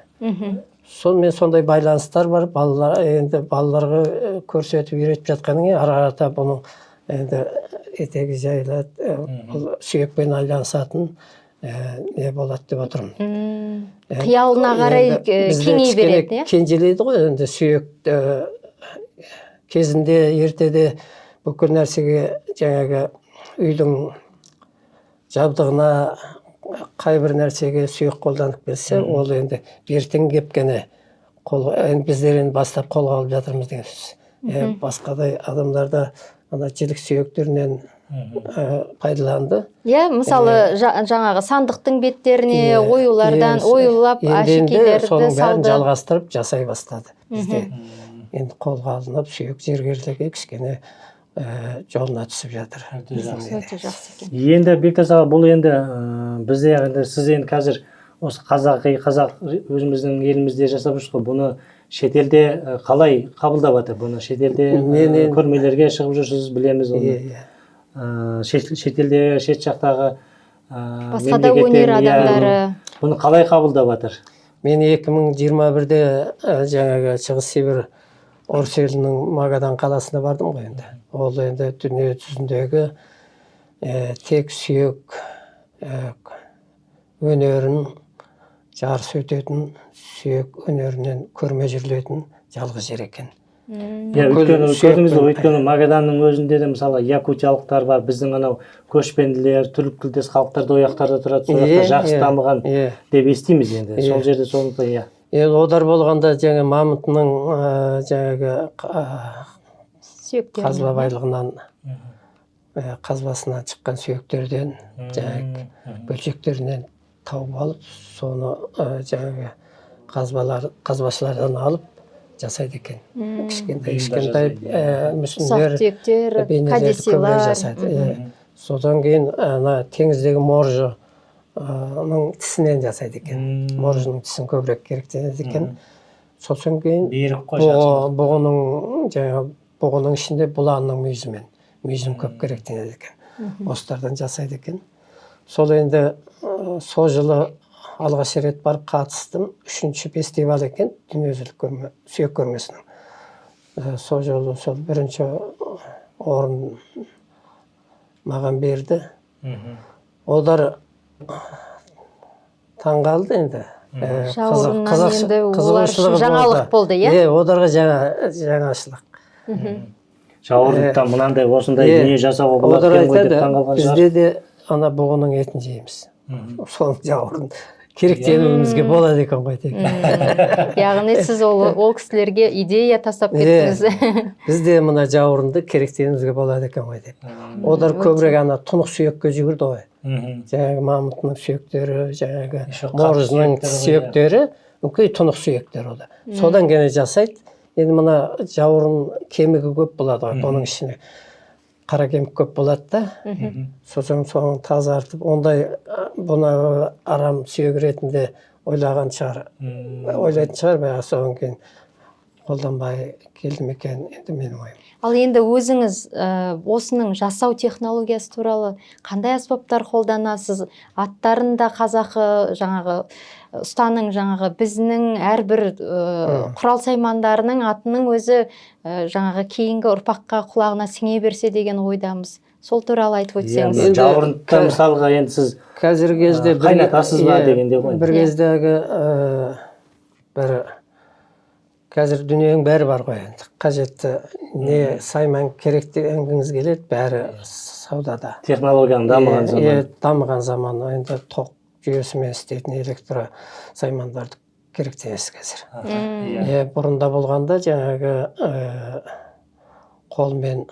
Сонымен сондай байланыстар бар. Балалар енді балаларға көрсетіп үйретіп жатқаннан кейін ары қарата бұның енді етегі жайылады, бұл сүйекпен айналысатын не болады деп отырмын. Қиялына қарай Енді бізде кеңей кішкене береді, иә? Кенжелейді ғой енді сүйек, кезінде ертеде бүкіл нәрсеге, жаңағы үйдің жабдығына, қай бір нәрсеге сүйек қолданып келсе, ол енді ертең келіп қана қол, енді біздер енді бастап қолға алып жатырмыз деген сөз. Басқадай адамдар да ана жілік сүйектерінен пайдаланды. Иә, мысалы, жаңағы сандықтың беттеріне оюлардан оюлап, енді әшекейлерді соның бәрін салды. жалғастырып жасай бастады. Бізде енді қолға алынып, сүйек зергерлігі кішкене жолына түсіп жатыр. Өте жақсы. Өте жақсы екен. Енді, Бектас аға, бұл енді бізде енді сіз енді қазір осы қазақи қазақ өзіміздің елімізде жасап жүрсіз ғой. Бұны шетелде қалай қабылдап жатыр? Бұны шетелде Мен көрмелерге шығып жүрсіз, білеміз оны. Иә, иә. Шетелде, шет жақтағы Басқа да өнер мемлекеттер, иә, адамдары. бұны қалай қабылдап жатыр? Мен 2021-де жаңағы Шығыс Сібір орыс елінің Магадан қаласына бардым ғой енді. Ол енді дүние жүзіндегі тек сүйек өнерін жарыс өтетін, сүйек өнерінен көрме жүрілетін жалғыз жер екен. Иә, Бүкіл өйткені сүйек көрдіңіз ғой, пен- өйткені Магаданның өзінде де, мысалы, якутиялықтар бар, біздің анау көшпенділер, түрік тілдес халықтар да ол жақтарда тұрады, сол жақта жақсы дамыған деп естиміз енді. Сол жерде сондықтан, иә. Енді одар болғанда жаңа мамонтының жаңағы Сүйектерінен. қазба байлығынан, қазбасынан шыққан сүйектерден, жаңағы бөлшектерінен тауып алып, соны жаңағы қазбашылардан алып жасайды екен. Кішкентай Бұйымдар кішкентай жасайды, мүсіндер, Ұсақ түйектер, бейнелерді көбірек кәдесыйлар. жасайды. Иә. Содан кейін ана теңіздегі моржының тісінен жасайды екен. Моржының тісін көбірек керектенеді екен. Сосын кейін Берік қой. бұғы, бұғының, жаңағы бұғының ішінде бұланның мүйізімен, мүйізін көп керектенеді екен. Осылардан жасайды екен. Сол енді сол жылы алғаш рет барып қатыстым. Үшінші фестиваль екен дүниежүзілік көрме, сүйек көрмесінің. Сол жолы сол бірінші орын маған берді. Олар таң қалды енді. Жауырыннан енді олар үшін Қызығушылығы жаңалық болды, иә? Иә, оларға жаңашылық. Жауырындықтан мынандай, осындай дүние жасауға болады Олар екен ғой деп айтады, таңқалған шығар. бізде де ана бұғының етін жейміз. Соның жауырын керектенуімізге болады екен ғой деген. Яғни сіз ол кісілерге идея тастап кеттіңіз. Біз де мына жауырынды керектенуімізге болады екен ғой деп. Олар көбірек ана тұнық сүйекке жүгірді ғой. Жаңағы мамонтының сүйектері, жаңағы Еще қатты моржының сүйектері ғой, сүйектері, үлкен тұнық сүйектер ол. Содан gene жасайды. Енді мына жауырын кемігі көп болады ғой, бұның ішіне қара кемік көп болады да. Сосын соны тазартып, ондай бұны арам сүйек ретінде ойлаған шығар. Ойлайтын шығар, бірақ содан кейін қолданбай келді ме екен енді, менің ойым. Ал енді өзіңіз осының жасау технологиясы туралы, қандай аспаптар қолданасыз, аттарын да, қазақы жаңағы ұстаның, жаңағы біздің әрбір құрал саймандарының атының өзі жаңағы кейінгі ұрпаққа құлағына сіңе берсе деген ойдамыз. Сол туралы айтып Иә, өтсеңіз. мына Енді жауырындықтан, мысалға, енді сіз Қазіргі кезде қайнатасыз ба иә, дегендей ғой. бір кездегі бір қазір дүниенің бәрі бар ғой енді, қажетті не сайман керек дегеніңіз келеді, бәрі саудада. Технологияның дамыған Иә, заманы. иә, дамыған заман. Енді тоқ жүйесімен істейтін электро саймандарды керек емес қазір. Иә, бұрында болғанда жаңағы қолмен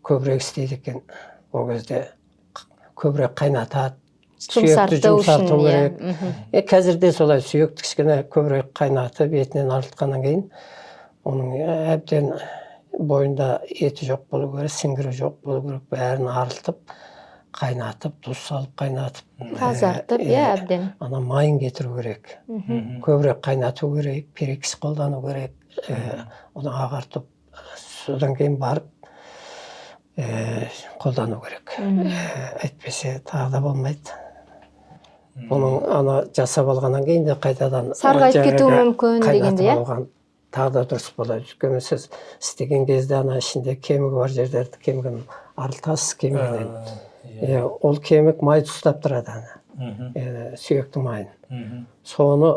көбірек істейді екен. Ол кезде көбірек қайнатады, сүйекті Жұмсарту үшін, жұмсарту иә. керек. Қазір де солай, сүйекті кішкене көбірек қайнатып, етінен арылтқаннан кейін оның әбден бойында еті жоқ болу керек, сіңгірі жоқ болу керек, бәрін арылтып, қайнатып, тұз салып қайнатып, Тазартып, иә, әбден. Ана майын кетіру керек, көбірек қайнату керек, перекись қолдану керек, оны ағартып, содан кейін барып қолдану керек. Әйтпесе тағы да болмайды. Бұның ана жасап алғаннан кейін де қайтадан Сарғайып жаңағы кетуі мүмкін қайнатып дегенде, иә? алған тағы да дұрыс болады, өйткені сіз істеген кезде ана ішінде кемігі бар жерлерді, кемігін арылтасыз кемігінен. Иә, ол кемік майды ұстап тұрады ана сүйектің майын. Соны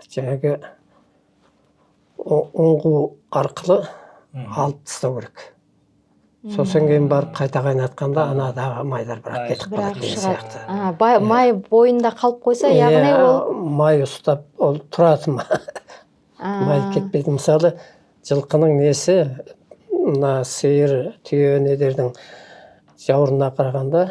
жаңағы ұңғу арқылы алып тастау керек. Сосын кейін барып қайта қайнатқанда анадағы майдар бірақ кетіп Бірақ қалады деген шығады. сияқты. Май бойында қалып қойса, яғни Иә, ол май ұстап, ол тұрады ма, май кетпейді. Мысалы, Жылқының несі мына сиыр, түйе недердің жауырынына қарағанда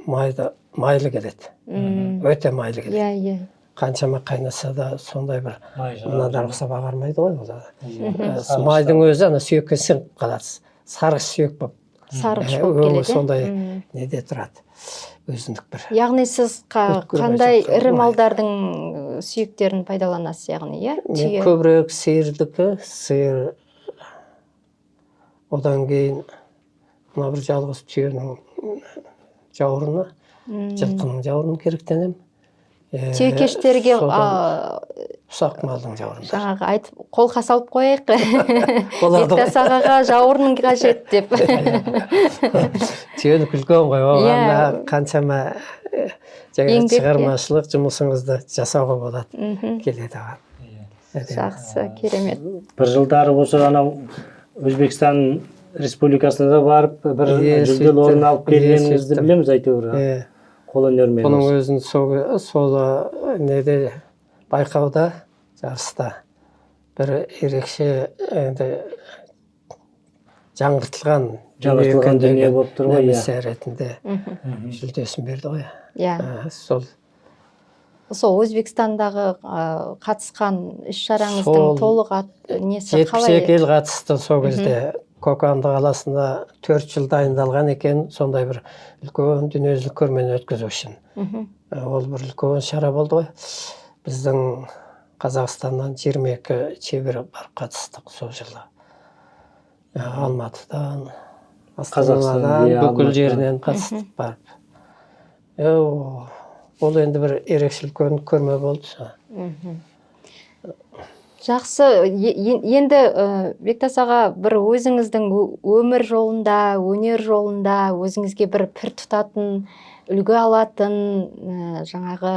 майды, майлы келеді. Өте майлы келеді. Иә, иә. Қаншама қайнаса да сондай бір Май шығады. мынадан ұқсап ағармайды ғой ол. Майдың өзі ана сүйекке сіңіп қалады. Сарғыш сүйек болып. Сарғыш Өңі болып келеді, иә? Сондай неде тұрады. Өзіндік бір. Яғни сіз Өткір қандай қажет ірі май. малдардың сүйектерін пайдаланасыз, яғни, иә? Мен Түйе. көбірек сиырдікі, сиыр, одан кейін мына бір жалғыз түйенің жауырыны, жылқының жауырынын керектенемін. Түйекештерге Содан ұсақ малдың жауырындары. Жаңағы айтып қолқа салып қояйық. Болады ғой. Бектас ағаға жауырын қажет деп. Түйенікі үлкен ғой, оған Иә. да қаншама жаңағы Еңбек, иә. шығармашылық жұмысыңызды жасауға болады. Келеді оған. Әдемі. Жақсы, керемет. Бір жылдары осы анау Өзбекстан Республикасына да барып, бір Иә, жүлделі сөйтті. орын алып Иә, келгеніңізді сөйтті. білеміз әйтеуір. Иә. Қолөнермен. Бұның осы. өзін сол неде, байқауда, жарыста бір ерекше енді жаңғыртылған Жаңғыртылған дүние деген болып тұр ғой, иә. немесе ретінде жүлдесін берді ғой. Иә. Сол Сол Өзбекстандағы қатысқан іс-шараңыздың Сол толық несі 72 қалай? ел қатысты сол кезде. Коканды қаласында 4 жыл дайындалған екен, сондай бір үлкен дүниежүзілік көрмені өткізу үшін. Ол бір үлкен шара болды ғой. Біздің Қазақстаннан 22 шебер барып қатыстық сол жылы. Алматыдан, Қазақстан, Астанадан, иә, бүкіл Алматыдан. жерінен қатыстық барып. Ол енді бір ерекше үлкен көрме болды. Жақсы, енді Бектас аға, бір өзіңіздің өмір жолында, өнер жолында өзіңізге бір пір тұтатын, үлгі алатын, жаңағы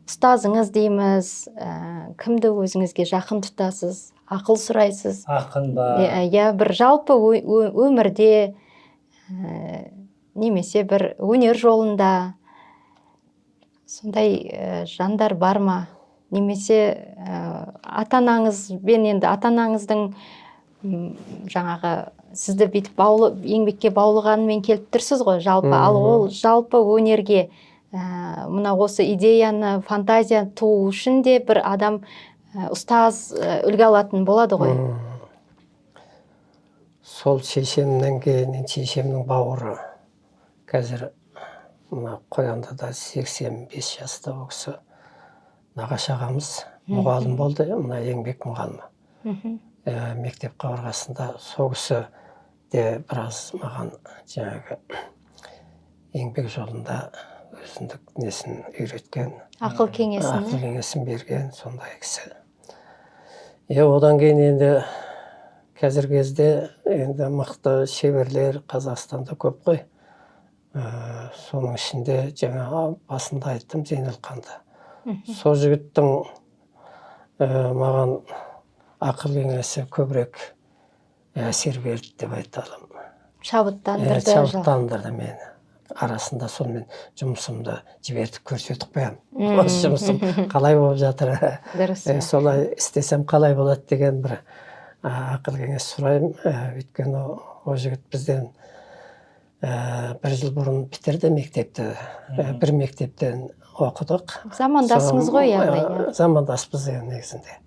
ұстазыңыз дейміз, кімді өзіңізге жақын тұтасыз, ақыл сұрайсыз? Ақын ба? Иә, бір жалпы өмірде, немесе бір өнер жолында сондай жандар бар ма? Немесе ата-анаңызбен, енді ата-анаңыздың, жаңағы сізді бүйтіп еңбекке баулығанымен келіп тұрсыз ғой жалпы, ал ол жалпы өнерге, мына осы идеяны, фантазия туу үшін де бір адам, ұстаз, үлгі алатын болады ғой. Сол шешемнен кейін, енді шешемнің бауыры қазір мына Қояндыда 85 жаста, ол кісі нағашы ағамыз, мұғалім болды, мына еңбек мұғалімі. Мектеп қабырғасында сол кісі де біраз маған жаңағы еңбек жолында өзіндік несін үйреткен, Ақыл кеңесін, ақыл кеңесін берген сондай кісі. Одан кейін енді қазіргі кезде енді мықты шеберлер Қазақстанда көп қой. Соның ішінде жаңа басында айттым, Зейнелқанды. Сол жігіттің маған ақыл кеңесі көбірек әсер берді деп айта аламын. Шабыттандырды. Шабыттандырды мені. Арасында сонымен жұмысымды жібертіп көрсетіп қоямын. Осы жұмысым қалай болып жатыр? Дұрыс. Солай істесем қалай болады деген бір ақыл кеңес сұраймын. Өйткені ол жігіт бізден бір жыл бұрын бітірді мектепті. Бір мектептен оқыдық. Замандасыңыз ғой, яғни, иә. Замандаспыз енді негізінде.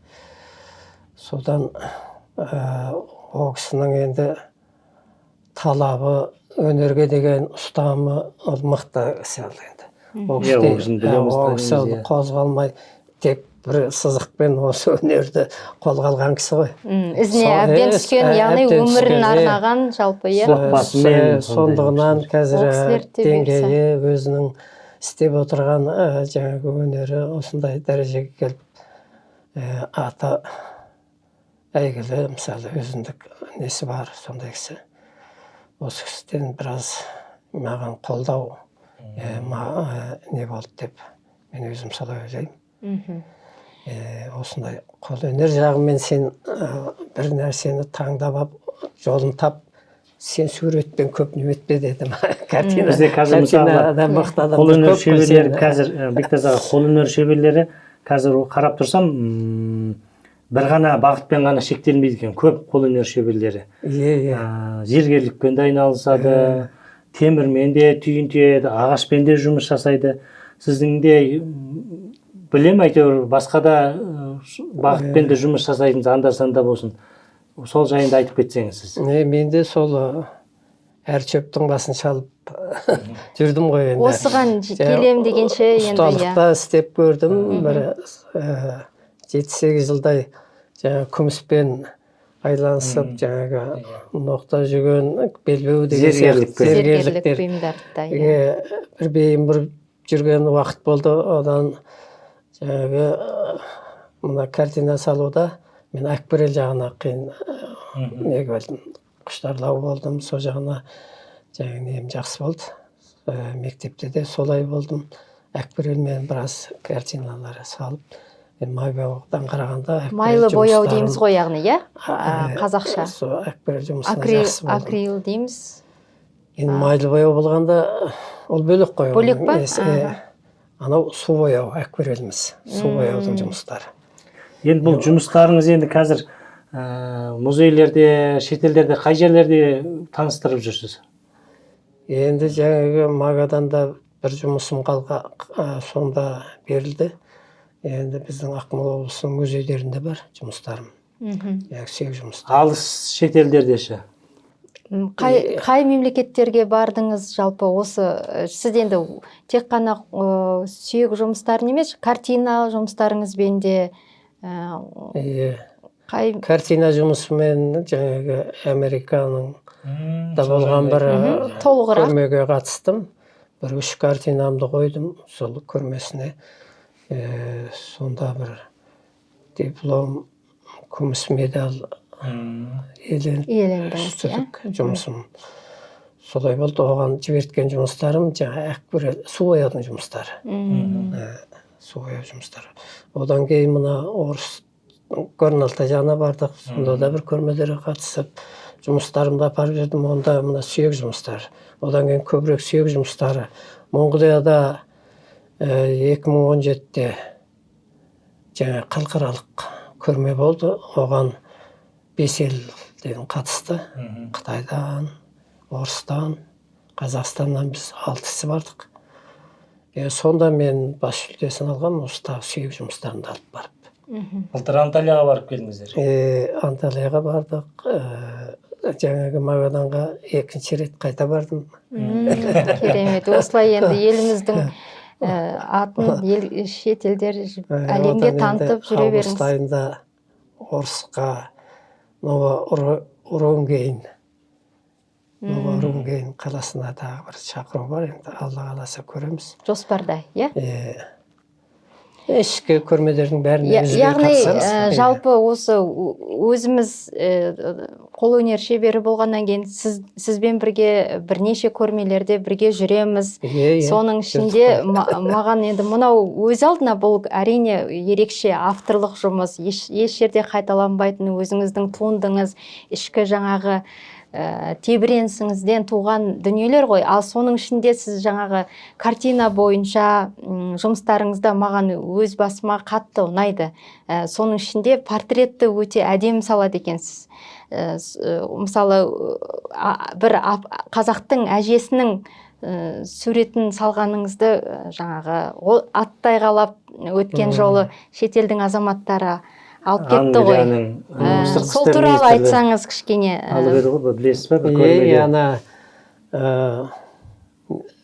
Содан ол кісінің енді талабы, өнерге деген ұстамы, ол мықты кісі ол енді. Ол Иә, ол кісіні білеміз, ол кісі танимыз, иә. қозғалмай тек бір сызықпен осы өнерді қолға алған кісі ғой. Ізіне әбден түскен, яғни әбден өмірін түскен, иә. арнаған жалпы, иә. Отбасымен сондай Сондығынан кісілер. қазір Ол кісілер де деңгейі, өзінің істеп отырған жаңағы өнері осындай дәрежеге келіп, аты әйгілі, мысалы, өзіндік несі бар сондай кісі. Осы кісіден біраз маған қолдау, не болды деп мен өзім солай ойлаймын. Осындай қолөнер жағымен сен бір нәрсені таңдап алып, жолын тап, сен суретпен көп неметпе дедім. Картина, Бізде қазір мысалы картинада мықты адамдар қолөнер көп қой шеберлері сен. қазір, Бектас аға, қолөнер шеберлері қазір қарап тұрсам, бір ғана бағытпен ғана шектелмейді екен көп қолөнер шеберлері. Иә, иә. Зергерлікпен де айналысады, темірмен де түйін түйеді, ағашпен де жұмыс жасайды. Сіздің де білем, әйтеуір басқа да бағытпен де жұмыс жасайтынсыз, анда санда болсын. Сол жайында айтып кетсеңіз сіз. Не, мен де сол әр шөптің басын шалып жүрдім ғой енді. Осыған келем дегенше енді, иә. Ұсталықта істеп көрдім бір 7-8 жылдай, жаңағы күміспен байланысып, жаңағы ноқта, жүген, белбеу деген сияқты. Зергерлікпен. Зергерлік Зергерліктер. бұйымдарды да, иә. Бір бейім бұрып жүрген уақыт болды. Одан жаңағы мына картина салуда мен акварель жағына қиын неге болдым, құштарлау болдым. Сол жағына жаңағы нем жақсы болды. Мектепте де солай болдым, акварельмен біраз картиналар салып. Енді май бояудан қарағанда акварель Майлы бояу жұмыстарым- дейміз ғой, яғни, иә? Қазақша. Сол акварель жұмысына Акрил, жақсы болдым. Акрил дейміз. Енді майлы бояу болғанда ол бөлек қой. Бөлек Оның па? несі, анау су бояу, аквареліміз, су бояудың жұмыстары. Енді бұл жұмыстарыңыз енді қазір музейлерде, шетелдерде, қай жерлерде таныстырып жүрсіз? Енді жаңағы Магаданда бір жұмысым қалға, сонда берілді. Енді біздің Ақмола облысының музейлерінде бар жұмыстарым. Яғни сүйек жұмыстары. Алыс шетелдерде ше? Қай мемлекеттерге бардыңыз жалпы осы, сіз енді тек қана сүйек жұмыстарын емес, картина жұмыстарыңызбен де Иә. қай Картина жұмысымен жаңағы Американың да болған бір Толығырақ. көрмеге қатыстым. Бір үш картинамды қойдым сол көрмесіне. Сонда бір диплом, күміс медаль иеленіп Иелендіңіз, иә? үздік жұмысым солай болды. Оған жіберткен жұмыстарым жаңағы акварель, су бояудың жұмыстары. Су бояу жұмыстары. Одан кейін мына орыс Горно-Алтай жағына бардық. Сонда да бір көрмелерге қатысып, жұмыстарымды апарып жүрдім. Онда мына сүйек жұмыстары. Одан кейін көбірек сүйек жұмыстары. Моңғолияда 2017-те жаңа халықаралық көрме болды. Оған бес елден қатысты. Қытайдан, Орыстан, Қазақстаннан біз алтысы бардық. Сонда мен бас жүлдесін алғанмын, осы тағы сүйек жұмыстарымды алып барып. Былтыр Анталияға барып келдіңіздер. Анталияға бардық, жаңағы Магаданға екінші рет қайта бардым. Керемет. Осылай енді еліміздің атын ел, шет елдер, әлемге Одан енді танытып жүре август беріңіз. айында Орысқа, Новоуренгейн қаласына тағы бір шақыру бар енді, Алла қаласа, көреміз. Жоспарда, иә? Ішкі көрмелердің бәріне үзбей Яғни қатысамыз. Жалпы осы өзіміз қолөнер шебері болғаннан кейін сізбен бірге бірнеше көрмелерде бірге жүреміз. Иә, иә, Соның жүрдік ішінде қой. Маған енді мынау өз алдына бұл, әрине, ерекше авторлық жұмыс, еш жерде қайталанбайтын өзіңіздің туындыңыз, ішкі жаңағы тебіренісіңізден туған дүниелер ғой. Ал соның ішінде сіз жаңағы картина бойынша жұмыстарыңыз да маған өз басыма қатты ұнайды. Соның ішінде портретті өте әдемі салады екенсіз. Мысалы, бір қазақтың әжесінің суретін салғаныңызды жаңағы ол аттай қалап өткен жолы шетелдің азаматтары алып кетті ғой. Англияның сыртқы Сол істер туралы министрлігі айтсаңыз кішкене. Алып еді ғой, білесіз ба, бір Иә, көрмеде? Ана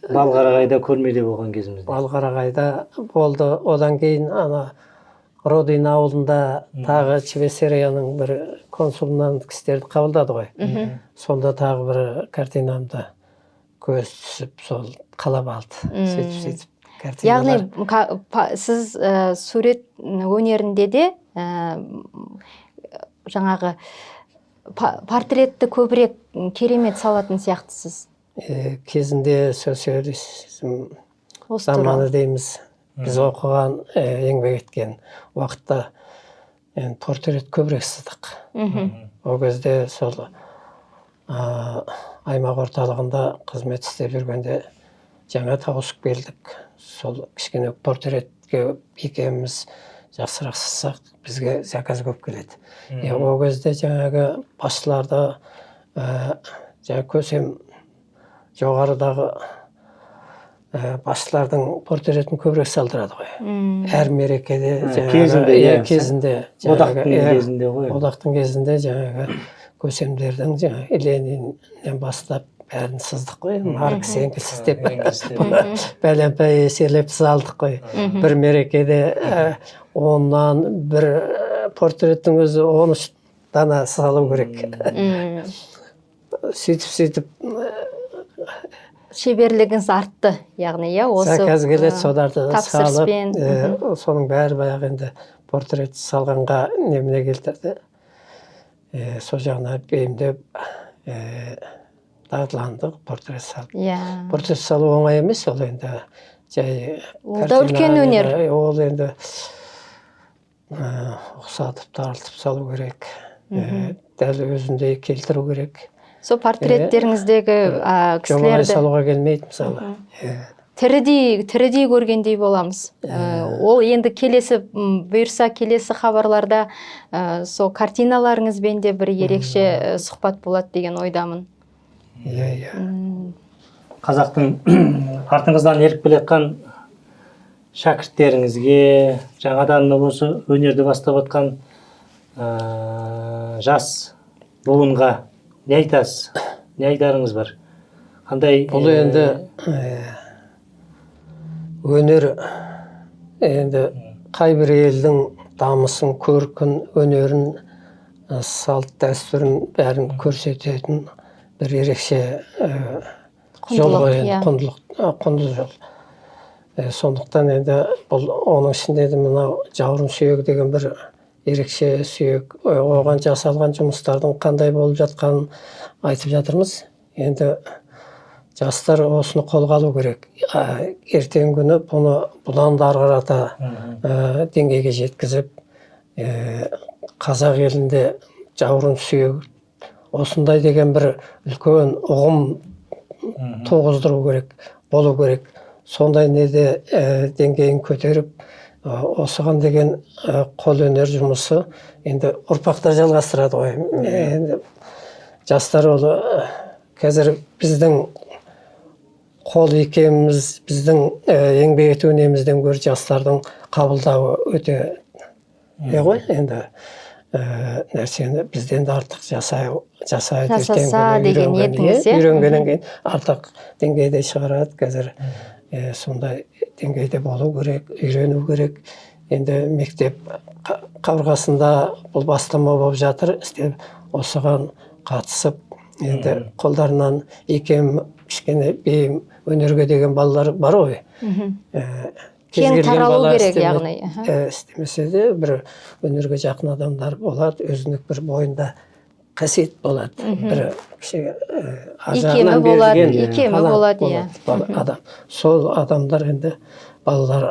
Балқарағайда көрмеде болған кезімізде. Балқарағайда болды. Одан кейін ана Родина ауылында тағы Швейцарияның бір консулынан кісілерді қабылдады ғой. Сонда тағы бір картинамды көз түсіп, сол қалап алды. Сөйтіп картиналар. Яғни сіз сурет өнерінде де жаңағы портретті көбірек керемет салатын сияқтысыз. Кезінде социализм Осы заманы туралы. дейміз. Біз оқыған, еңбек еткен уақытта енді портрет көбірек сыздық. Ол кезде сол аймақ орталығында қызмет істеп жүргенде жаңа тауысып келдік. Сол кішкене портретке икеміміз. Жақсырақ сызсақ, бізге заказ көп келеді. Ол кезде жаңағы басшыларда жаңағы көсем, жоғарыдағы басшылардың портретін көбірек салдырады ғой. Әр мерекеде жаңағы, кезінде, иә, иә. Кезінде жаңағы, Одақтың иә, кезінде ғой. Одақтың кезінде жаңағы көсемдердің, жаңағы Лениннен бастап бәрін сыздық қой, Маркс, Энгельс деп, бәленбай еселеп салдық қой. Бір мерекеде 10-нан бір портреттің өзі 13 дана салу керек. Сөйтіп, сөйтіп Шеберлігіңіз артты, яғни, иә, осы заказ келеді, соларды салып, тапсырыспен. Соның бәрі баяғы енді портрет салғанға немене келтірді. Сол жағына бейімдеп, дағдыландық портрет салып. Портрет салу оңай емес, ол енді жай Ол да үлкен картина, өнер. Ол енді ұқсатып, тартып салу керек. Дәл өзіндей келтіру керек. Сол портреттеріңіздегі Жобалай кісілерді салуға келмейді, мысалы. Тірідей, тірідей көргендей боламыз. Ол енді келесі, бұйырса, келесі хабарларда сол картиналарыңызбен де бір ерекше сұхбат болады деген ойдамын. Иә, иә. Қазақтың артыңыздан еріп келе жатқан шәкірттеріңізге, жаңадан осы өнерді бастап жатқан жас буынға не айтасыз, не айтарыңыз бар, қандай? Бұл енді өнер енді қай бір елдің дамысын, көркін, өнерін, салт дәстүрін бәрін көрсететін бір ерекше жол Құндылық, ғой енді, иә. Құндылық, құнды жол. Сондықтан енді бұл, оның ішінде де мынау жауырын сүйегі деген бір ерекше сүйек, оған жасалған жұмыстардың қандай болып жатқанын айтып жатырмыз. Енді жастар осыны қолға алу керек. Ертеңгі күні бұны бұдан да ары қарата деңгейге жеткізіп, қазақ елінде жауырын сүйегі осындай деген бір үлкен ұғым туғыздыру керек, болу керек. Сондай неде деңгейін көтеріп, осыған деген қолөнер жұмысы енді ұрпақтар жалғастырады ғой. Енді жастар ол қазір біздің қол икеміміз, біздің еңбек ету немізден гөрі жастардың қабылдауы өте не ғой енді, нәрсені бізден де артық жасай жасайды. Жасаса ертеңгі күні деген ниетіңіз, иә? Үйренгеннен кейін артық деңгейде шығарады. Қазір сондай деңгейде болу керек, үйрену керек. Енді мектеп қабырғасында бұл бастама болып жатыр істеп, осыған қатысып, енді қолдарынан икем, кішкене бейім өнерге деген балалар бар ғой. Кез Кең келген таралу бала керек, яғни, аха. Істемесе де, бір өнерге жақын адамдар болады, өзіндік бір бойында қасиет болады, бір кіші ар Икемі жағынан болады, берілген икемі талант болады, иә. болады, адам. Сол адамдар енді, балалар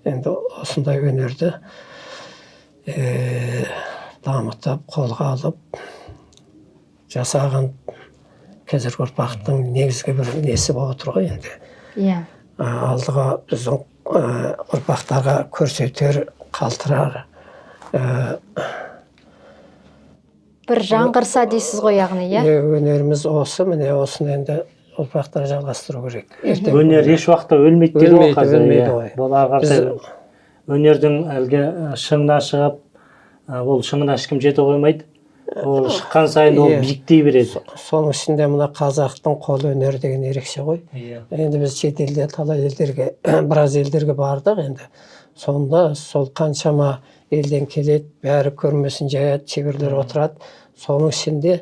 енді осындай өнерді дамытып, қолға алып жасаған қазіргі ұрпақтың негізгі бір несі болып отыр ғой енді. Алдыға біздің ұрпақтарға көрсетер, қалтырар Бір жаңғырса дейсіз ғой, яғни, иә? Өнеріміз осы, міне, осыны енді ұрпақтар жалғастыру керек ертеңгі Өнер еш уақытта өлмейді дейді ғой Өлмейді, қазір, өлмейді иә. ғой. Бұл ары қаратай өнердің әлгі шыңына шығып, ол шыңына ешкім жете қоймайды, ол шыққан сайын ол биіктей береді. Соның ішінде мына қазақтың қол өнері деген ерекше ғой. Енді біз шетелде талай елдерге, біраз елдерге бардық. Енді сонда сол қаншама елден келеді, бәрі көрмесін жаяды, шеберлер отырады. Соның ішінде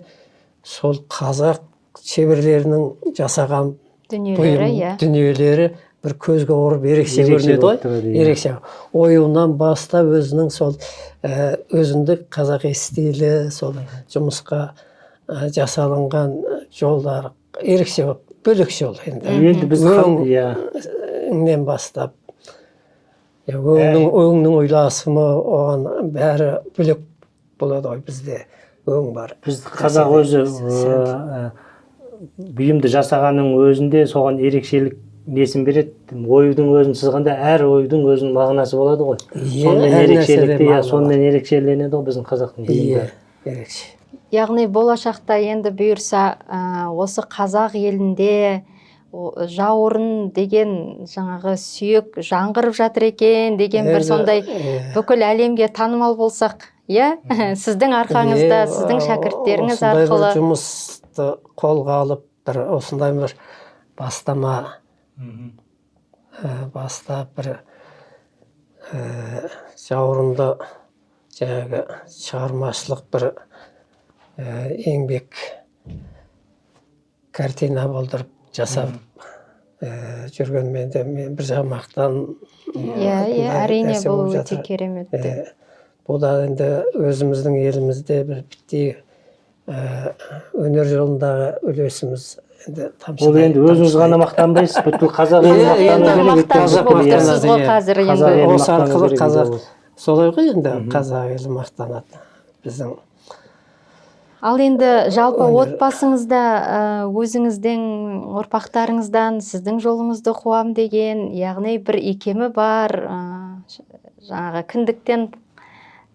сол қазақ шеберлерінің жасаған Дүниелері, бұйым, дүниелері бір көзге ұрып ерекше Ерекше көрінеді ғой. болып тұрады, иә. Ерекше оюынан бастап өзінің сол өзіндік қазақи стилі, сол жұмысқа жасалынған жолдар ерекше болып, бөлекше ол енді. Енді біз Өң, иә өңнен бастап, иә, өңнің үйласымы, оған бәрі бөлек болады ғой, бізде өң бар. Біз қазақ өзі бұйымды жасағанның өзінде соған ерекшелік несін береді. Оюдың өзін сызғанда әр оюдың өзінің мағынасы болады ғой. Иә, Сонымен әр нәрседе ерекшелікті, иә, мағына сонымен ерекшеленеді ғой біздің қазақтың Иә, бұйымдары. ерекше. Яғни болашақта енді бұйырса, осы қазақ елінде жауырын деген жаңағы сүйек жаңғырып жатыр екен деген бір Енді, сондай иә. бүкіл әлемге танымал болсақ, иә, сіздің арқаңызда, Иә, сіздің шәкірттеріңіз осындай бір арқылы. жұмысты қолға алып, бір осындай бір бастама бастап бір жауырынды жаңағы шығармашылық бір еңбек картина болдырып жасап жүргенмен де мен бір жағы мақтан Иә, иә, әрине, нәрсе бұл болып өте жатыр. керемет. Бұл да енді өзіміздің елімізде бір бітти өнер жолындағы үлесіміз енді тамшыдай. Ол енді өзіңіз ғана мақтанбайсыз, бүткіл қазақ елі Иә, мақтану енді керек, өйткені мақтаныш бүткіл, болып иә, тұрсыз ғой иә. қазір Қазақ енді. елі Осы мақтану арқылы керек қазақ енді ол. Солай ғой енді, қазақ елі мақтанады біздің. Ал енді жалпы Өнер. отбасыңызда, өзіңіздің ұрпақтарыңыздан сіздің жолыңызды қуам деген, яғни бір икемі бар, жаңағы кіндіктен,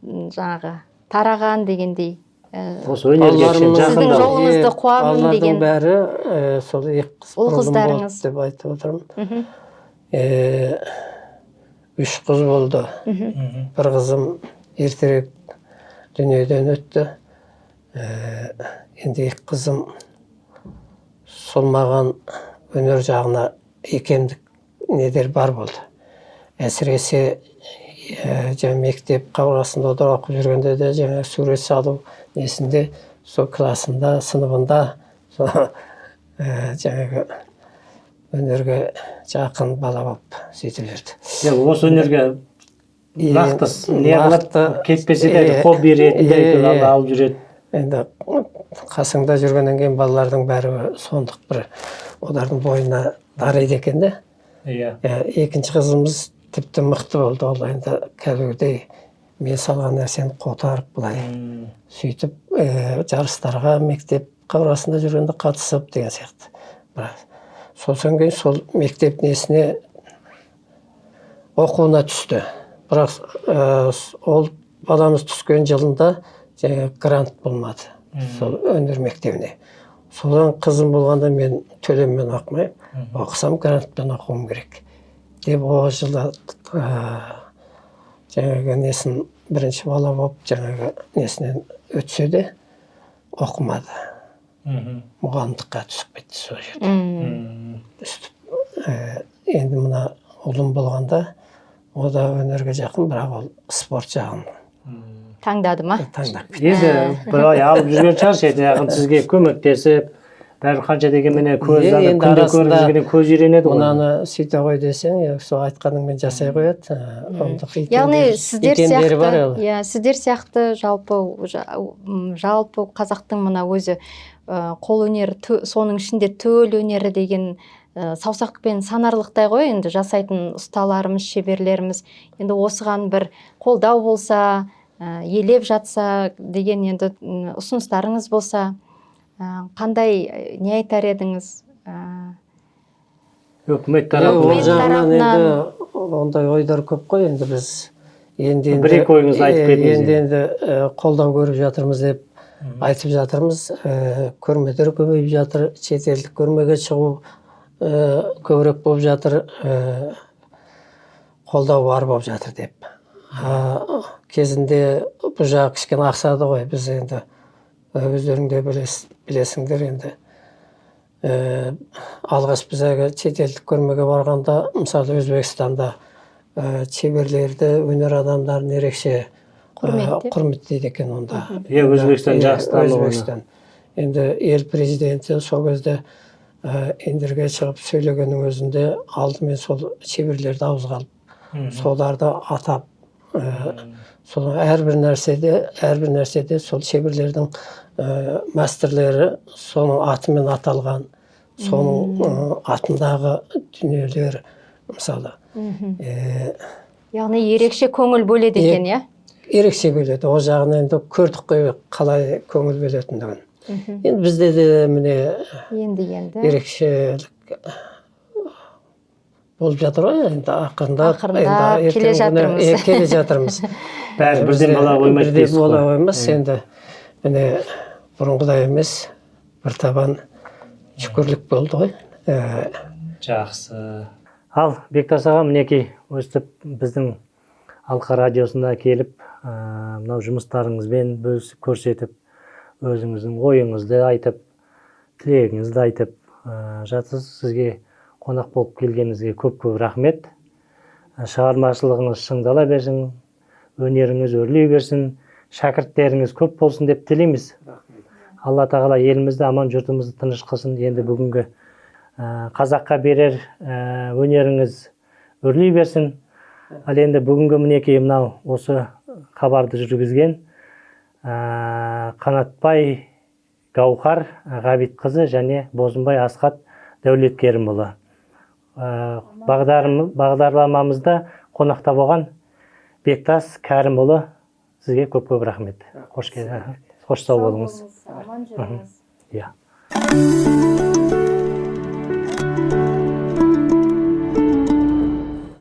жаңағы тараған дегендей. Осы өнерге кішкене Балаларымыз- Сіздің жақындау. жолыңызды Е, қуамын балалардың деген. бәрі сол екі қыз Ұл бұрылым болды қыздарыңыз. деп айтып отырмын. Үш қыз болды. Бір қызым ертерек дүниеден өтті. Енді екі қызым сол маған өнер жағына икемдік недер бар болды. Әсіресе жаңа мектеп қабырғасында олар оқып жүргенде де жаңа сурет салу несінде, сол классында, сыныбында сол жаңағы өнерге жақын бала болып сөйтіп жүрді. Иә, осы өнерге нақты не қылып нақты, кетпесе де, хобби ретінде әйтеуір алып жүреді. Енді қасыңда жүргеннен кейін балалардың бәрі сондық бір олардың бойына дариды екен де. Екінші қызымыз тіпті мықты болды. Ол енді кәдімгідей мен салған нәрсені қотарып былай сөйтіп жарыстарға мектеп қабырғасында жүргенде қатысып деген сияқты. Бірақ сосын кейін сол мектеп несіне оқуына түсті. Бірақ ол баламыз түскен жылында жаңағы грант болмады сол өнер мектебіне. Содан қызым болғанда мен төлеммен оқымаймын, оқысам грантпен оқуым керек деп, ол жылы жаңағы несін бірінші бала болып жаңағы несінен өтсе де оқымады. Мұғалімдікке түсіп кетті сол жерде. Өстіп енді мына ұлым болғанда, о да өнерге жақын, бірақ ол спорт жағын Таңдады ма? таңдап кетті. Енді былай алып жүрген шығар шетіне жақын, сізге көмектесіп, бәрі қанша дегенменен көз Иә, ана енді күнде көріп арасында жүргеннен көз үйренеді ғой. Мынаны сөйте ғой десең, иә, сол айтқаныңмен жасай қояды. Ондық Яғни сіздер икемдері бар сияқты, ол. иә, сіздер сияқты жалпы жалпы қазақтың мына өзі қолөнер, соның ішінде төл өнері деген саусақпен санарлықтай ғой енді жасайтын ұсталарымыз, шеберлеріміз. Енді осыған бір қолдау болса, елеп жатса деген енді ұсыныстарыңыз болса, қандай, не айтар едіңіз? Үкімет Иә, ол тарапынан. Үкімет жағынан тарапынан. енді ондай ойдар көп қой енді, біз енді енді Бір екі ойыңызды айтып кетіңіз енді енді. енді қолдау көріп жатырмыз деп айтып жатырмыз. Көрмелер көбейіп жатыр, шетелдік көрмеге шығу көбірек болып жатыр, қолдау бар болып жатыр деп. Кезінде бұл жағы кішкене ақсады ғой, біз енді өздерің де білесіңдер енді. Алғаш біз әлгі шетелдік көрмеге барғанда, мысалы, Өзбекстанда шеберлерді, өнер адамдарын ерекше Құрметтеп. құрметтейді екен онда. Иә, Өзбекстан Иә, жақсы танылған. Өзбекстан. Енді ел президенті сол кезде эндерге шығып сөйлегеннің өзінде алдымен сол шеберлерді ауызға алып, соларды атап, сол әрбір нәрседе сол шеберлердің мастерлері соның атымен аталған, соның атындағы дүниелер мысалы. Яғни ерекше көңіл бөледі екен, иә? Ерекше бөледі. Ол жағын енді көрдік қой, қалай көңіл бөлетіндігін. Енді бізде де міне Енді енді ерекшелік Болып жатыр ғой енді ақырындап. Ақырындап енді келе ертеңгі күні, жатырмыз. Келе жатырмыз. Бәрі бірден бола қоймайды Бірден дейсіз ғой. бола қоймас енді. Міне, бұрынғыдай емес, бір табан шүкірлік болды ғой. Жақсы. Ал Бектас аға, мінекей, өстіп біздің Алқа радиосына келіп, мынау жұмыстарыңызбен бөлісіп, көрсетіп, өзіңіздің ойыңызды айтып, тілегіңізді айтып жатсыз. Сізге қонақ болып келгеніңізге көп көп рахмет. Шығармашылығыңыз шыңдала берсін, өнеріңіз өрлей берсін, шәкірттеріңіз көп болсын деп тілейміз. Алла тағала елімізді аман, жұртымызды тыныш қылсын. Енді бүгінгі қазаққа берер өнеріңіз өрлей берсін. Ал енді бүгінгі, мінекей, мынау осы хабарды жүргізген Қанатбай Гаухар Ғабитқызы және Бозымбай Асхат Дәулеткерімұлы. Бағдарламамызда қонақта болған Бектас Кәрімұлы, сізге көп көп рахмет. Қош, қош, сау болыңыз. Аман жүріңіз. Иә.